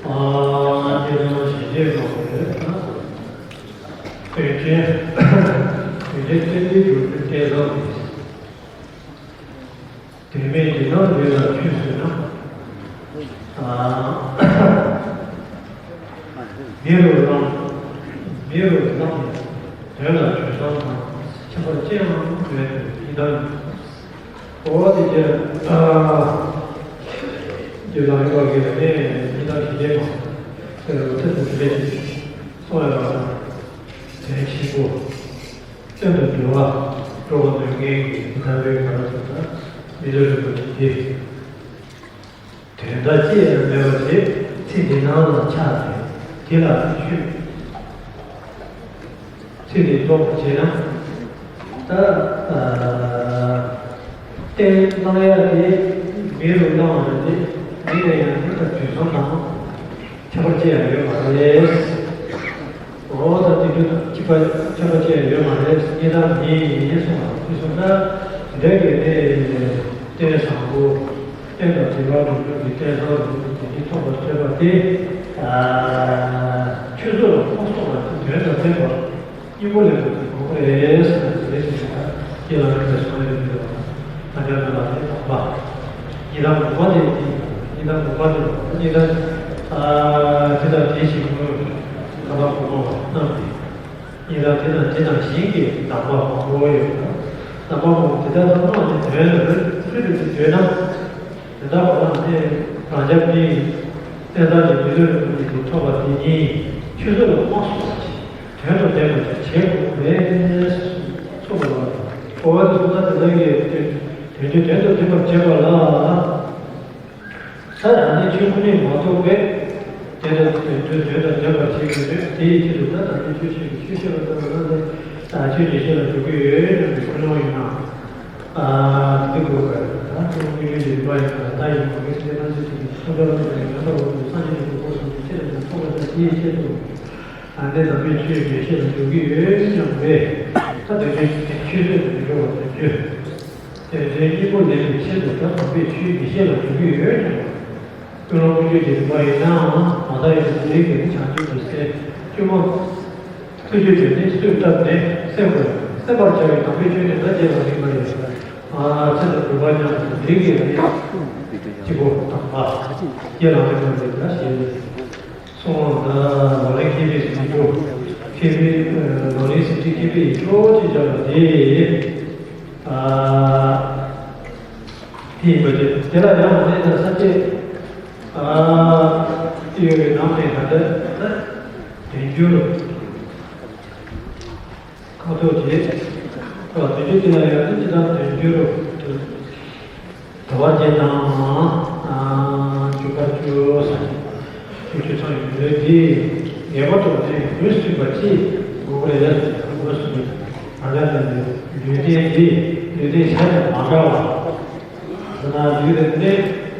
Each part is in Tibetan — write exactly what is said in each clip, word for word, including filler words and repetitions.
ཨ་སྐྱེས་ནས་ཞིང་རྗེ་ལོག་པའི་ན་སོ། དོན་ཆེན། དོན་ཆེན་ཚེ་འདིའི་འགྲོ་དོན་བསྟན་བཟང་ལས། དོན་མེད་ཀྱི་ནང་ལུས་ལ་ཆོས་བཟོད་ན། ཨ་མི་རུ་ལངས། མི་རུ་ལངས་ནས་དོན་ལ་བྱོལ་སོང་དང་ཁྱད་པར་ཅི་ཡང་མེད་པའི་ཡི་དམ། འོ་དེ་རྗེས་ཨ་རྗེ་ལ་ཡོད་པ་གི་ནས་ཉི་ཟླ་ཞི་བདེ་མ་ཟེར་བ་ཐེར་དུ་དེ་འདྲ་ཞིག་གསུངས་ཡོད་པ་དང་། དོན་ཆེན་པོ་སྟོན་དུ་འགྲོ་བ་འགྲོ་བ་འདོད་མཁན་གྱི་ཡི་དམ་པའི་ག་རེ་ཟེར་ན་མི་ལུས་རིན་པོ་ཆེ་དེ། དོན་དག་ཅི་ཡང་མེད་པ་ཞིག་ཚེ་འདི་ནང་ལ་ཆགས་ཏེ་དེ་ལ་ཆོས། ཚེ་འདི་ཐོག་བྱས་ན། ད་ཨ་བསྟན་གནང་ཡ་དེ་མི་རུ་གནང་བ་དེ་མི་ལ་ཡང་མི་དང་དུས་གསུམ་དང་ཁྱད་པར་ཅི་ཡང་ཡོད་མ་རེད། འོ་ད་དེ་དུས་གཅིག་པ་ཁྱད་པར་ཅི་ཡང་ཡོད་མ་རེད། ངས་ད་ངས་ངས་གསུངས་པ་དེ་གསུངས་ན་འདྲ་གི་དེ་བསྟན་བཟང་པོ། བསྟན་དང་བྱེ་བྲག་རིམ་བྱོན་གྱི་བསྟན་བཟང་རིན་པོ་ཆེ་འདི་ཐོབ་པར་བྱེད་པ་དེ། ཨ་ཆོས་ཚུལ་ལ་ལྷུང་སོང་བ་དེ་དོན་དང་ལྡན་པ་སྙིང་པོ་ལས་པའི་དོན་དགོས་པ་རེད་ཟེར་ནས་དེ་རེད་ཟེར་ནས་ད་ཁྱེད་ལ་རིམ་པས་གསུང་ཡོད་མི་འདུག་ད་ལྟ་ང་ལ་དེ་དང་པ་ཡི་དམ་དགོངས་པ་དེ་ཡི་དམ་དགོངས་པ་དེ་ཡི་དམ་ཨ་དེ་དང་དེ་བཞིན་ངོས་ད་ལྟ་གོ་མ་བ་རྣམས་ཏེ། ཡི་དམ་དེ་དང་དེ་དང་གཞན་གྱི་གདམས་པ་མང་པོ་ཡོད་པ། གདམས་པ་མང་པོ་དེ་དག་ཚང་མ་ནི་དོན་ལ་ཚུལ་དུ་བརྗོད་ན། དེ་དག་པ་ལ་ནི་རང་རྒྱལ་མིན། བསྟན་བདག་གི་མི་ལུས་རིན་པོ་ཆེ་ཐོབ་པ་དེ་ཉིད་ཆོས་ཚུལ་ལ་མ་སོགས་པ་ཞིག་དོན་དང་ལྡན་པ་ཞིག་བྱེད་དགོས་པ་རེད་གསུངས་པ་ལ། འོ་དེ་གསུངས་ན་དེ་དག་གི་དོན་དོན་དུ་ལྡན་པར་བྱེད་པ་ལ། ས་ཡང་ནི་ཆོས་ཀུན་ནས་མ་གཏོགས་པས། དེ་ལྟར་དོན་དོན་དོན་དང་ལྡན་པར་བྱེད་དགོས་ཏེ། དེའི་ཕྱིར་དུ་ད་ལྟ་ནི་ཆོས་བཤད་ཀྱི་ཆོས་བཤད་པ་ལྟ་བུ་ལ་ནི། ཆོས་ཉན་བཤད་ལ་འཇུག་གི་ཡོད་སྙམ་པའི་ཀུན་སློང་ཡིན་ན། དེ་དགོས་པར་ད་ཀུན་སློང་ཀུན་སློང་གི་རིམ་པ་ཡིན་ན་ད་ཡིན་མ་གི་ཚེ་ཕན་ཚུན་གྱི་ཐོབ་པ་ལ་ནི་ཡང་དག་པར་སངས་རྒྱས་ཀྱི་གོ་གསུམ་གྱི་ཆེད་དུ་ཐོབ་པ་དང་དེའི་ཆེད་དུ། ཨ་ནི་ནང་པའི་ཆོས་ཉན་བཤད་ལ་འཇུག་གི་ཡོད་སྙམ་པས། ད་དོན་ཆོས་ཆོས་ཚོད་དུ་མི་འགྲོ་བར་དོན་ཆོས། དོན་ཚན་གཉིས་པོ་ལེན་པའི་ཆེད་དུ་ད་དམ་པའི་ཆོས་ཉན་བཤད་ལ་འཇུག་གི་ཡོད་ཀྱང་། ཀུན་སློང་ཀུན་སྤྱོད་ཀྱི་རིམ་པ་ཡིན་ནའང་མ་དག་ཡོད་པའི་རིགས་ཀྱི་བྱང་ཆུབ་ཀྱི་སེམས་བཅོས་མ། ཐུགས་རྗེ་ཆེ་ནི་སུས་བཏབ་ནས་སེམས་པར་སེམས་པར་བྱ་བའི་དམ་པའི་ཆོས་ནི་ད་རྗེས་ལ་རིགས་པ་ཡིན། ཨ་ཚེ་དང་སྒྲུབ་པ་མཉམ་དུ་རིགས་ཀྱི་རིགས་གཅིག་པོ་དང་པ་རྗེས་ལ་རིགས་པ་ཡིན་ལ་ཞེས། སོང་ལ་ལག་ལེན་མཁས་པའི་ཟིན་རྒྱུ། མཁས་པའི་ལག་ལེན་ཟིན་བྲིས་མཁས་པའི་ཡིད་འཕྲོག་ཅེས་བྱ་བ་དེ། ཨ་དེ་ཡིན་པ་དེ་དེ་ལ་ཡང་མ་ནས་ད་ས་སྐྱེས། ཨ་དེ་ཡོད་པའི་ནང་ནས་ད་ལྟ་ད་དོན་འགྱུར། ཁ་ཐུག་དེ། ཨ་དོན་འགྱུར་དེ་ལ་ཡང་ད་ཅི་ད་དོན་འགྱུར། དལ་བ་བརྒྱད་དང་། ཨ་འཇུག་པ་བཅུ་ཟེར། བཅུ་བཅུ་ཚང་ཡོད་རེད་དེ། ངེས་པར་དུ་དེ་ངོས་ཟིན་པ་ཅིག་དགོས་རེད་ལ། ངོས་ཟིན་པ་ང་ཚོ་ལ་ལུས་རྟེན་དེ་ལུས་རྟེན་གཞན་དང་མ་འདྲ་བ། ཟེར་ན་ལུས་རྟེན་དེ་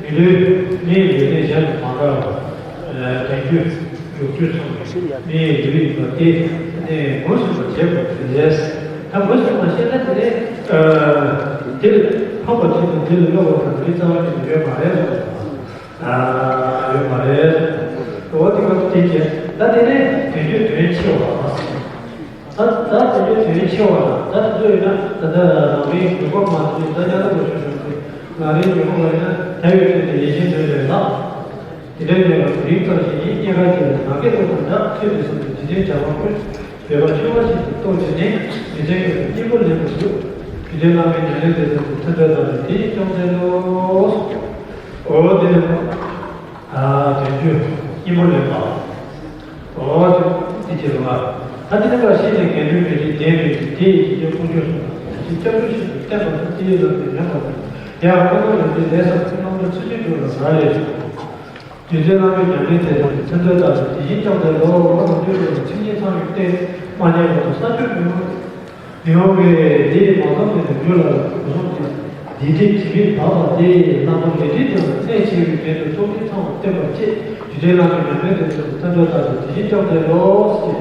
མི་ལུས་མིའི་ལུས་རྟེན་གཞན་དང་མ་འདྲ་བ། ཨ་བདུན་ཅུ་དྲུག་ཅུ་ཚང་མིའི་ལུས་ཡིན་པ་དེ་ངོས་ཟིན་པ་བྱེད་དགོས་རེད། ད་ངོས་ཟིན་པ་ཤེས་ན་དེ་ནས་ཨ་དེ་ལ་ཕངས་པ་བྱེད་དང་དེ་ལ་གནོད་པ་དང་དེ་རྩ་བ་ཉིད་ནས་ཡོད་མ་རེད་ཟེར་བ། ཨ་ཡོད་མ་རེད། འོ་དེ་ག་དེ་བྱས་ད་དེ་ནས་དོན་བརྒྱུད་དོན་ཆེ་བ། ད་ད་དོན་བརྒྱུད་དོན་ཆེ་བ་ད་ད་དེ་ཚོ་ཡིན་ན་ད་ལྟ་རང་རེའི་ཉོན་མོངས་མ་དེ་ད་ཉག་ད་པོ་ཆོས་ཆོས་དེ་ང་རེའི་ཉོན་མོངས་ལ་ཡིན་ན་ད་ཡོད་དོན་དེ་ཡེ་ཤེས་དོན་རེད་ལ། དེ་འདྲའི་གནས་པ་རིགས་ཙམ་ཞིག་ཡིན། རྙེད་དཀའ་སྐྱེ་བའི་ནམ་མཁའི་མཐའ་དང་འདྲ། ཐོས་པའི་སེམས་ཀྱི་འཇིག་རྟེན་བྱ་བ་ཀུན་འདོད་པ་ཆུང་བ་ཞིག་ཏུ་རྟོགས་བྱས་ནས་མི་ཚེ་སྐྱོང་བའི་སྙིང་པོ་ལེན་པར་འདུག་རྒྱུ་འབྲས་བླ་མེད་ཉམས་ལེན་དེ་ཙམ་དུ་ཐོན་འདོད་ལྟ་བུ་དེ་ཡིས་སྐྱོང་འདོད་ལོ། འོ་དེ་ནི་ཨ་དོན་བརྒྱུད་སྙིང་པོ་ལེན་པ། འོ་དེ་དེ་ཕྱིར་བ། ད་དེ་ནི་བ་ཤེས་ནས་དགེ་འདུན་མེད་ཅིང་ལྡན་མེད་ཅིང་། དེ་ཡི་འཇིག་རྟེན་ཀུན་འབྱུང་སོགས་དང་། དེ་བཞིན་སྐྱབས་འགྲོ་ཆེད་དུ་བསྟན་པ་དང་། དེ་ཡི་ལམ་དུ་ཉམས་པ་དང་། དེ་ཡང་ཀུན་སློང་ལས་འདས་ལས་སམ་ཀུན་སློང་དུ་ཚུལ་འཆོས་འགྲོ་ལ་རག་ལས་སོ། རྒྱུ་མཚན་བླ་མེད་ཉམས་ལེན་དེ་ཙམ་གྱིས་ཐོན་འདོད་ལྟ་བུ་དེ་བཞིན་སྐྱོང་འདོད་ལོ། འོ་ན་དུས་འདྲ་བའི་མཚན་ཉིད་ཚང་བའི་སྟེང་མ་ཉམས་པ་དང་ས་ཆུ་མི་འོང་མི་འོང་བས། དེ་ཡི་མ་ཚང་དེ་ནི་རྒྱུ་ལ་སྒོ་གསུམ་གྱི་འདི་འདྲའི་དྲི་མེད་དག་པ་དེ་ཡི་བླ་མ་ལས་འབྲས་དེ་ལ་གནས་ཆེ་བའི་དོན་དུ་ཚོགས་འདི་ཚང་བ་བསྟན་པར་བཅས། རྒྱུ་མཚན་བླ་མེད་ཉམས་ལེན་དེ་ཙམ་གྱིས་ཐོན་འདོད་ལྟ་བུ་དེ་བཞིན་སྐྱོང་འདོད་ལོ། ཞེས།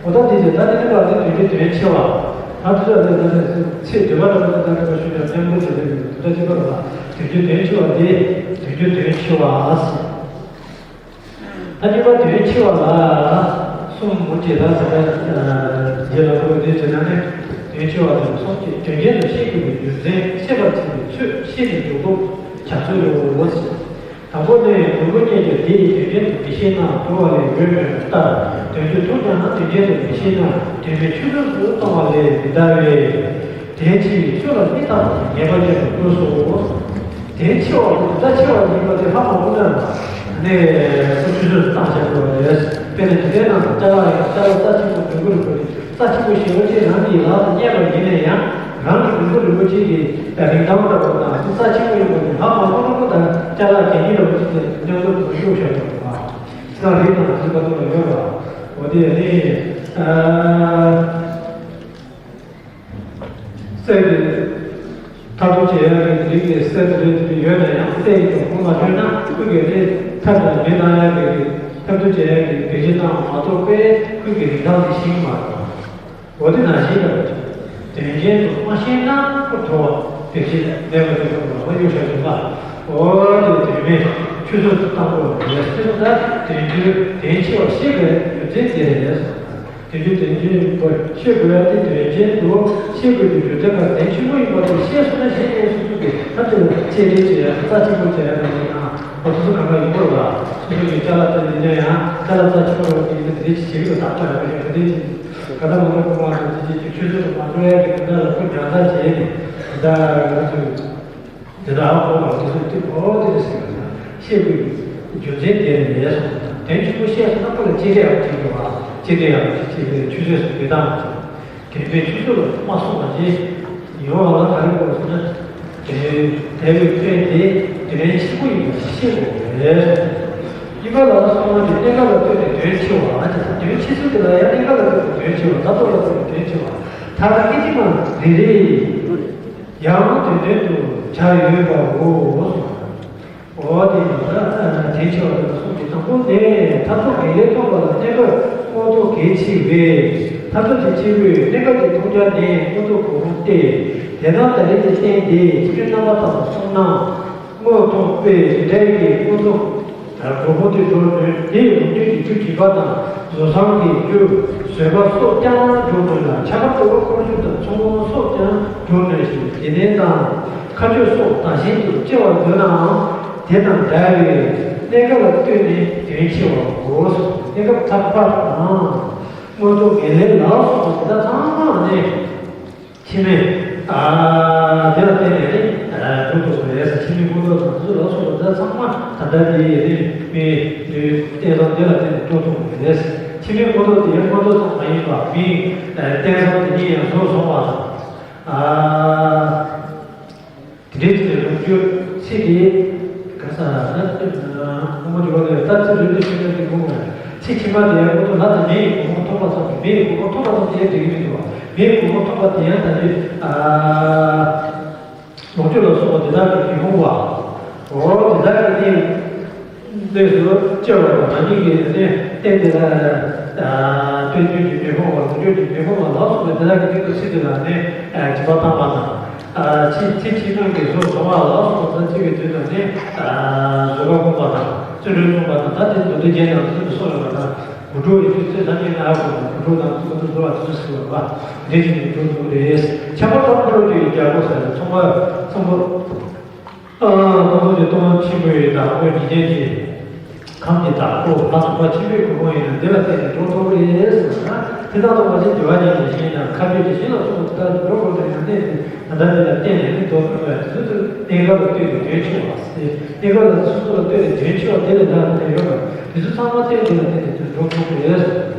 འོ་ད་དེ་ཚེ་ད་དེ་ནི་བ་དེ་དོན་བརྒྱུད་དོན་ཆེ་བ། ད་དེ་ཚོ་ལས་ད་ནི་ཚེ་སྒྲིབ་པ་ར་ད་ད་ནི་བ་ཤུགས་ཀྱང་བརྟན་པོ་བྱེད་པའི་དོན་དུ་ད་ཅི་བ་ར་བ་དོན་བརྒྱུད་དོན་ཆེ་བ་དེ་དོན་བརྒྱུད་དོན་ཆེ་བ། གཉིས་པ་དོན་ཕྱེ་བ་ལ་གསུམ་མུ་ཅེ་ད་ཟེར་བ། རྗེས་ལ་འགྲོ་བའི་དོན་བྱེད་ན་ནི་དོན་ཕྱེ་བ་དང་གསུམ་གྱི་དོན་རྐྱེན་དུ་ཤེས་དགོས་པའི་རྒྱུ་མཚན་ཤེས་པར་བྱེད་པའི་ཚུལ་ཤེས་ནས་འཇུག་ལྡོག་བྱ་ཚུལ་ཡོད། དང་པོ་ནི་དོན་གོ་རྐྱེན་གྱིས་དེ་ཡི་དོན་རྐྱེན་དུ་མི་ཤེས་ན་དོར་བ་ལས་འོས་མེད་པ་ལྟར། དོན་རྒྱུ་ཐུག་ཀྱང་ན་དོན་རྐྱེན་དུ་མི་ཤེས་ན་དོན་མེད་ཆུད་ཟོས་སུ་གཏོང་བ་ལས་མི་འདའ་བས། དོན་ཕྱེ་བའི་ཚུལ་ལ་གཉིས་ཐག་ཏུ་ངེས་པ་ཅན་དུ་དགོས་སོ། དོན་ཕྱེ་བ་དེ་རྩ་ཕྱེ་བ་ཡིན་པ་དེ་ཧ་མ་གོ་ན་ནི་ཆུད་ཟོས་སུ་བཏང་བྱ་དགོས་པ་རེད། དཔེར་ན་དེ་འདྲའི་ནང་དུ་ཅ་ལག་ཡིན་ན་ཅ་ལག་རྩ་ཆེན་པོ་འདོན་དགོས་རེད་པ། རྩ་ཆེན་པོ་ཞེས་པ་ཅིག་རང་གི་ལག་ཏུ་རྙེད་པ་ཡིན་ན་ཡང་། རང་གི་མགོན་པོ་རིན་པོ་ཆེ་གི་རིན་ཐང་ལྟ་བུ་དང་དེ་རྩ་ཆེན་པོ་ཡིན་པ་དེ་ལྷག་མ་དཀོན་པོ་དང་ཅ་ལག་གད་སྙིགས་ལྟ་བུ་ཅིག་དེ་མཉམ་དུ་བཟོ་བཅུག་བཞག་པ་རེད་པ། ས་རིགས་དང་རིགས་པ་དུ་ལ་ཡོད་པ། འོ་དེ་ནི་ཨ། སྲས་ཀྱི་མཐར་ཐུག་བྱེད་ཡག་གི་རིགས་ཀྱི་སྲས་དེ་རེད་དེ་ཡོད་ན་ཡང་སྲས་ཀྱི་གོང་ལ་ཡོད་ན་ཁོས་ཀྱི་རེད་མཐར་དང་མི་གནང་ཡག་གི་མཐར་ཐུག་བྱེད་ཡག་གི་བེད་སྤྱོད་བཏང་མ་གཏོགས་པའི་ཁོས་ཀྱི་རིན་ཐང་དེ་ཤེས་ཀྱི་མ་རེད། འོ་དེ་ནང་བཞིན་ལ། དོན་རྐྱེན་དུ་མ་ཤེས་ན་ཁོ་དོར་བ་བེད་སྤྱོད་མེད་པ་དེ་ཁོ་ལ་མ་གཡུག་བཞག་གི་མ། འོ་དེ་དོན་མེད་ཆུད་ཟོས་སུ་བཏང་དགོས་པ་རེད། དེ་ལ་ད་དོན་རྒྱུ་དོན་ཕྱེ་བ་ཤེས་པའི་རྒྱུ་མཚན་དེ་རེད། དོན་རྒྱུ་དོན་རྐྱེན་པོ་ཤེས་དགོས་ཡ་དེ་དོན་རྐྱེན་དུ་ཤེས་དགོས་ཀྱི་རྒྱུ་མཚན་ག་དོན་ཆེན་པོ་ཡིན་པ་དེ་ཤེས་སོང་ན་ཤེས་ཡས་སོ་སོ་གི་ཐབས་དེ་ལ་གཅེས་སྤྲས་བྱེད་ཡ་རྩ་ཆེན་པོ་བྱེད་ཡ་དེ་ཡིན་ན་འོ་སོ་སོ་གང་ག་ཡིན་པ་ལ་སོ་སོ་གི་ཅ་ལག་དེ་ཡིན་ན་ཡང་ཅ་ལག་རྩ་ཆེན་པོ་ཡིན་ན་དེ་བྱེད་ཀྱི་ཡོད་ད་ལྟ་ཡང་ག་དེ་བྱེད་ག་ད་མ་ལོག་གོང་མ་དང་དེ་བྱེད་ཀྱི་ཆུད་ཟོས་སུ་མ་འགྲོ་ཡ་གི་དོན་དག་ལ་ཁོ་རྒྱང་ལྟ་བྱེད་ནས་ད་ག་ཚོད། དེ་དག་གོ་བ་དེ་ཚོ་དེ་གོ་དེ་རེད་ཟེར་བ་དང་ཤེས་དགོས་ཀྱི་རྒྱུ་མཚན་དེ་ནི་མེད་སོང་། དོན་ཆེན་པོ་ཤེས་སོང་ན་ཁོ་ལ་གཅེས་སྤྲས་ཡག་པོ་བྱེད་དགོས་པ། གཅེས་སྤྲས་ཡག་པོ་བྱེད་ཀྱི་ཆུད་ཟོས་སུ་མི་བཏང་བ། དོན་པའི་ཆུད་ཟོས་ལ་མ་སོང་བ་ཞིག་ཡོང་བ་ལ་ག་རེ་དགོས་ཟེར་ན། དེ་དེ་བས་དཔེ་དེ་དོན་ཆེན་པོ་ཡིན་པ་ཤེས་དགོས་པ་རེད། གཉིས་པ་ལ་སོང་བ་དེ་གནས་སྐབས་ལ་ལྟོས་ནས་དོན་ཆེ་བ་ཅེས་དང་དོན་ཆེ་ཚུལ་དེ་ལ་ཡང་གནས་སྐབས་ལ་ལྟོས་ནས་དོན་ཆེ་བ་མཐར་ཐུག་ལ་ལྟོས་ནས་དོན་ཆེ་བ་མཐར་སྐད་ཅིག་མ་རེ་རེ་ཡིན། ཡང་དོན་དོན་དུ་བྱ་ཡོད་པའོ། འོ་དེ་ཡང་དོན་ཆེ་བ་དེ་ལ་གསུངས་ཏེ་དང་པོ་ནས་མཐར་ཐུག་ངེས་ལེགས་མཐོང་པ་ལ་གནས་སྐབས་དངོས་རྟོགས་གལ་ཆེ་བས་མཐར་ཐུག་དེ་སྐྱེ་བོས་གནས་སྐབས་ཀྱི་མཐོང་རྒྱ་ནས་དངོས་རྟོགས་གོ་འོང་སྟེ། དེས་ན་ད་རེས་ཀྱི་རྟེན་དེ་ཕྱི་རོལ་རྣམ་པར་དག་པ་གསུམ་ན་དངོས་མཐོང་པས་དེ་འདྲའི་དངོས་རྟོགས་གོ་འོང་དེ་སྒྲོ་འདོན་དེ་ལུང་འདྲེན་གྱི་རྒྱུ་དྲིས་པ་དང་། བཟོ་གསར་གྱི་རྒྱུ་བཟོད་པ་སོགས་ཀྱང་འགྲོ་ནུས་ལ་ཁྱད་པར་དུ་འཁོར་རྒྱུ་དང་ཚོགས་དབང་སོགས་ཀྱང་འགྲོ་ནུས་ཤིང་དེ་ནས་དང་མཁའ་སྤྱོད་སོགས་དག་ཞིང་དུ་སྐྱེ་བར་འདོད་ནའང་དེ་དང་འདྲ་བའི་གནས་སྐབས་ལ་ལྟོས་ནས་དོན་ཆེ་བའོ། གནས་སྐབས་ཐར་པ་དང་དངོས་རྟོགས་ངེས་ལེགས་ལ་སོགས་པ་དེ་དག་ཚང་མ་ནི། ཕྱི་མའི་ཨ་དེ་ལ་བརྟེན་ནས་ནི་ཨ་སྒྲུབ་ཐུབ་པ་རེད་ཟེར། ཕྱི་མའི་མངོན་རྟོགས་དང་དེ་ཚོ་ལ་སོགས་པ་དེ་ཚང་མ་ད་ལྟ་དེ་ཡི་ནི་མི་རྟེན་བཟང་དེ་ལ་བརྟེན་ནས་རྟོགས་ཐུབ་པ་རེད། ཕྱི་མའི་མངོན་རྟོགས་དེ་ཡང་མངོན་རྟོགས་ཙམ་མ་ཡིན་པར་མིའི་ཨ་རྟེན་བཟང་དེ་ཉིད་ཡང་གཟུགས་བཟུང་བ་དང་ཨ། དེ་འདྲའི་ཚེ་ལོངས་སྤྱོད་ཚེ་འདིའི་ག་ས་ན་དངོས་མ་འགྱུར་བ་ལས་ལྟ་ཚེ་ལོས་ཏེ་ཤེས་ན་དེ་ངོ་མ་ཚེ་ཕྱི་མ་དེ་ཡང་ཁོ་ཚོ་ལྷ་དང་མི་ཡི་གོ་འཕང་ཐོབ་པ་ཙམ་གྱིས་མི་ཡི་གོ་འཕང་ཐོབ་པ་ཙམ་དེ་འགྲིག་གི་མི་འདུག་བ། མི་ཡི་གོ་འཕང་ཐོབ་པ་དེ་ཡང་ད་ནི་ལོངས་སྤྱོད་ལ་སོགས་པ་དེ་དག་གི་ཉོན་མོངས་པ། འོ་དེ་དག་གི་གནས། གནས་སུ་སྐྱེ་བ་དང་རང་ཉིད་ཀྱི་གནས་རྟེན་དེ་ལ་རྟེན་འབྱུང་གི་ཉོན་མོངས་པ་ལོངས་སྤྱོད་ཀྱི་ཉོན་མོངས་པ་ལ་སོགས་པའི་དེ་དག་གི་སྟེང་དུ་ཚེ་འདི་ལ་ནི་སྒྲིབ་པ་དག་པ་དང་། ཕྱི་ཕྱི་ཕྱི་ནང་གི་གཟུགས་བཟང་བ་ལ་སོགས་པ་དང་། སྐྱེ་བའི་དུས་དང་ནི་བཟོད་པ་སྒོམ་པ་དང་བརྩོན་འགྲུས་བསྲུང་བ་དང་། ད་དེ་མདོ་སྡེ་རྒྱན་ནང་དུ་གསུངས་ཡོད་པ་དང་། དགུ་ཕྲུགས་ཡིན་དུས་ཚེ་ཐམས་ཅད་ན་ཧ་གོ་དང་། དགུ་ཕྲུགས་དང་གཙུག་ཏུ་བཟོ་བ་དེ་ཚོ་ཟེར་བ་འདི་བཞིན་དུ་འགྲོ་ཐུབ་ཀྱི་རེད། ཁྱད་པར་དུ་འཁོར་ལོ་རྒྱལ་པོ་ཟེར་ཚོང་པ་ཚོང་པ། ཨ་ཁོང་ཚོ་གི་སྟོང་ཆེན་པོའི་བདག་པོ་འཇིག་རྟེན་གྱི་ཁམས་ཀྱི་བདག་པོ་ལྷ་དང་པ་ཆེན་པོའི་གོ་འཕང་ཡིན་ན་འདི་ལ་བརྟེན་ནས་འགྲོ་ཐུབ་ཀྱི་རེད་ཟེར་བ་ན། དེ་ལྟར་དུ་མ་ཟད་དགེ་བ་ཅན་གྱི་ཞིང་དང་མཁའ་སྤྱོད་ཀྱི་ཞིང་ལ་སོགས་པ་དེ་དག་ཏུ་འགྲོ་དགོས་པའི་ཡང་གནས་ཏེ། ད་ལྟ་འདི་ལ་བརྟེན་ནས་ནི་འགྲོ་ཐུབ་པའི་དུས་སུ་གནས་སྐབས་ལ་ལྟོས་ནས་དོན་ཆེ་བ་སྟེ། གནས་སྐབས་ལ་སོ་སོ་ལ་ལྟོས་ནས་དོན་ཆེ་བ་དེ་ལས་ལྡོག་ནས་ཡོད་པ་དེ་ཚོ་ཚང་མ་རྟེན་དེ་ལ་བརྟེན་ནས་དོན་འགྲོ་ཐུབ་ཀྱི་རེད།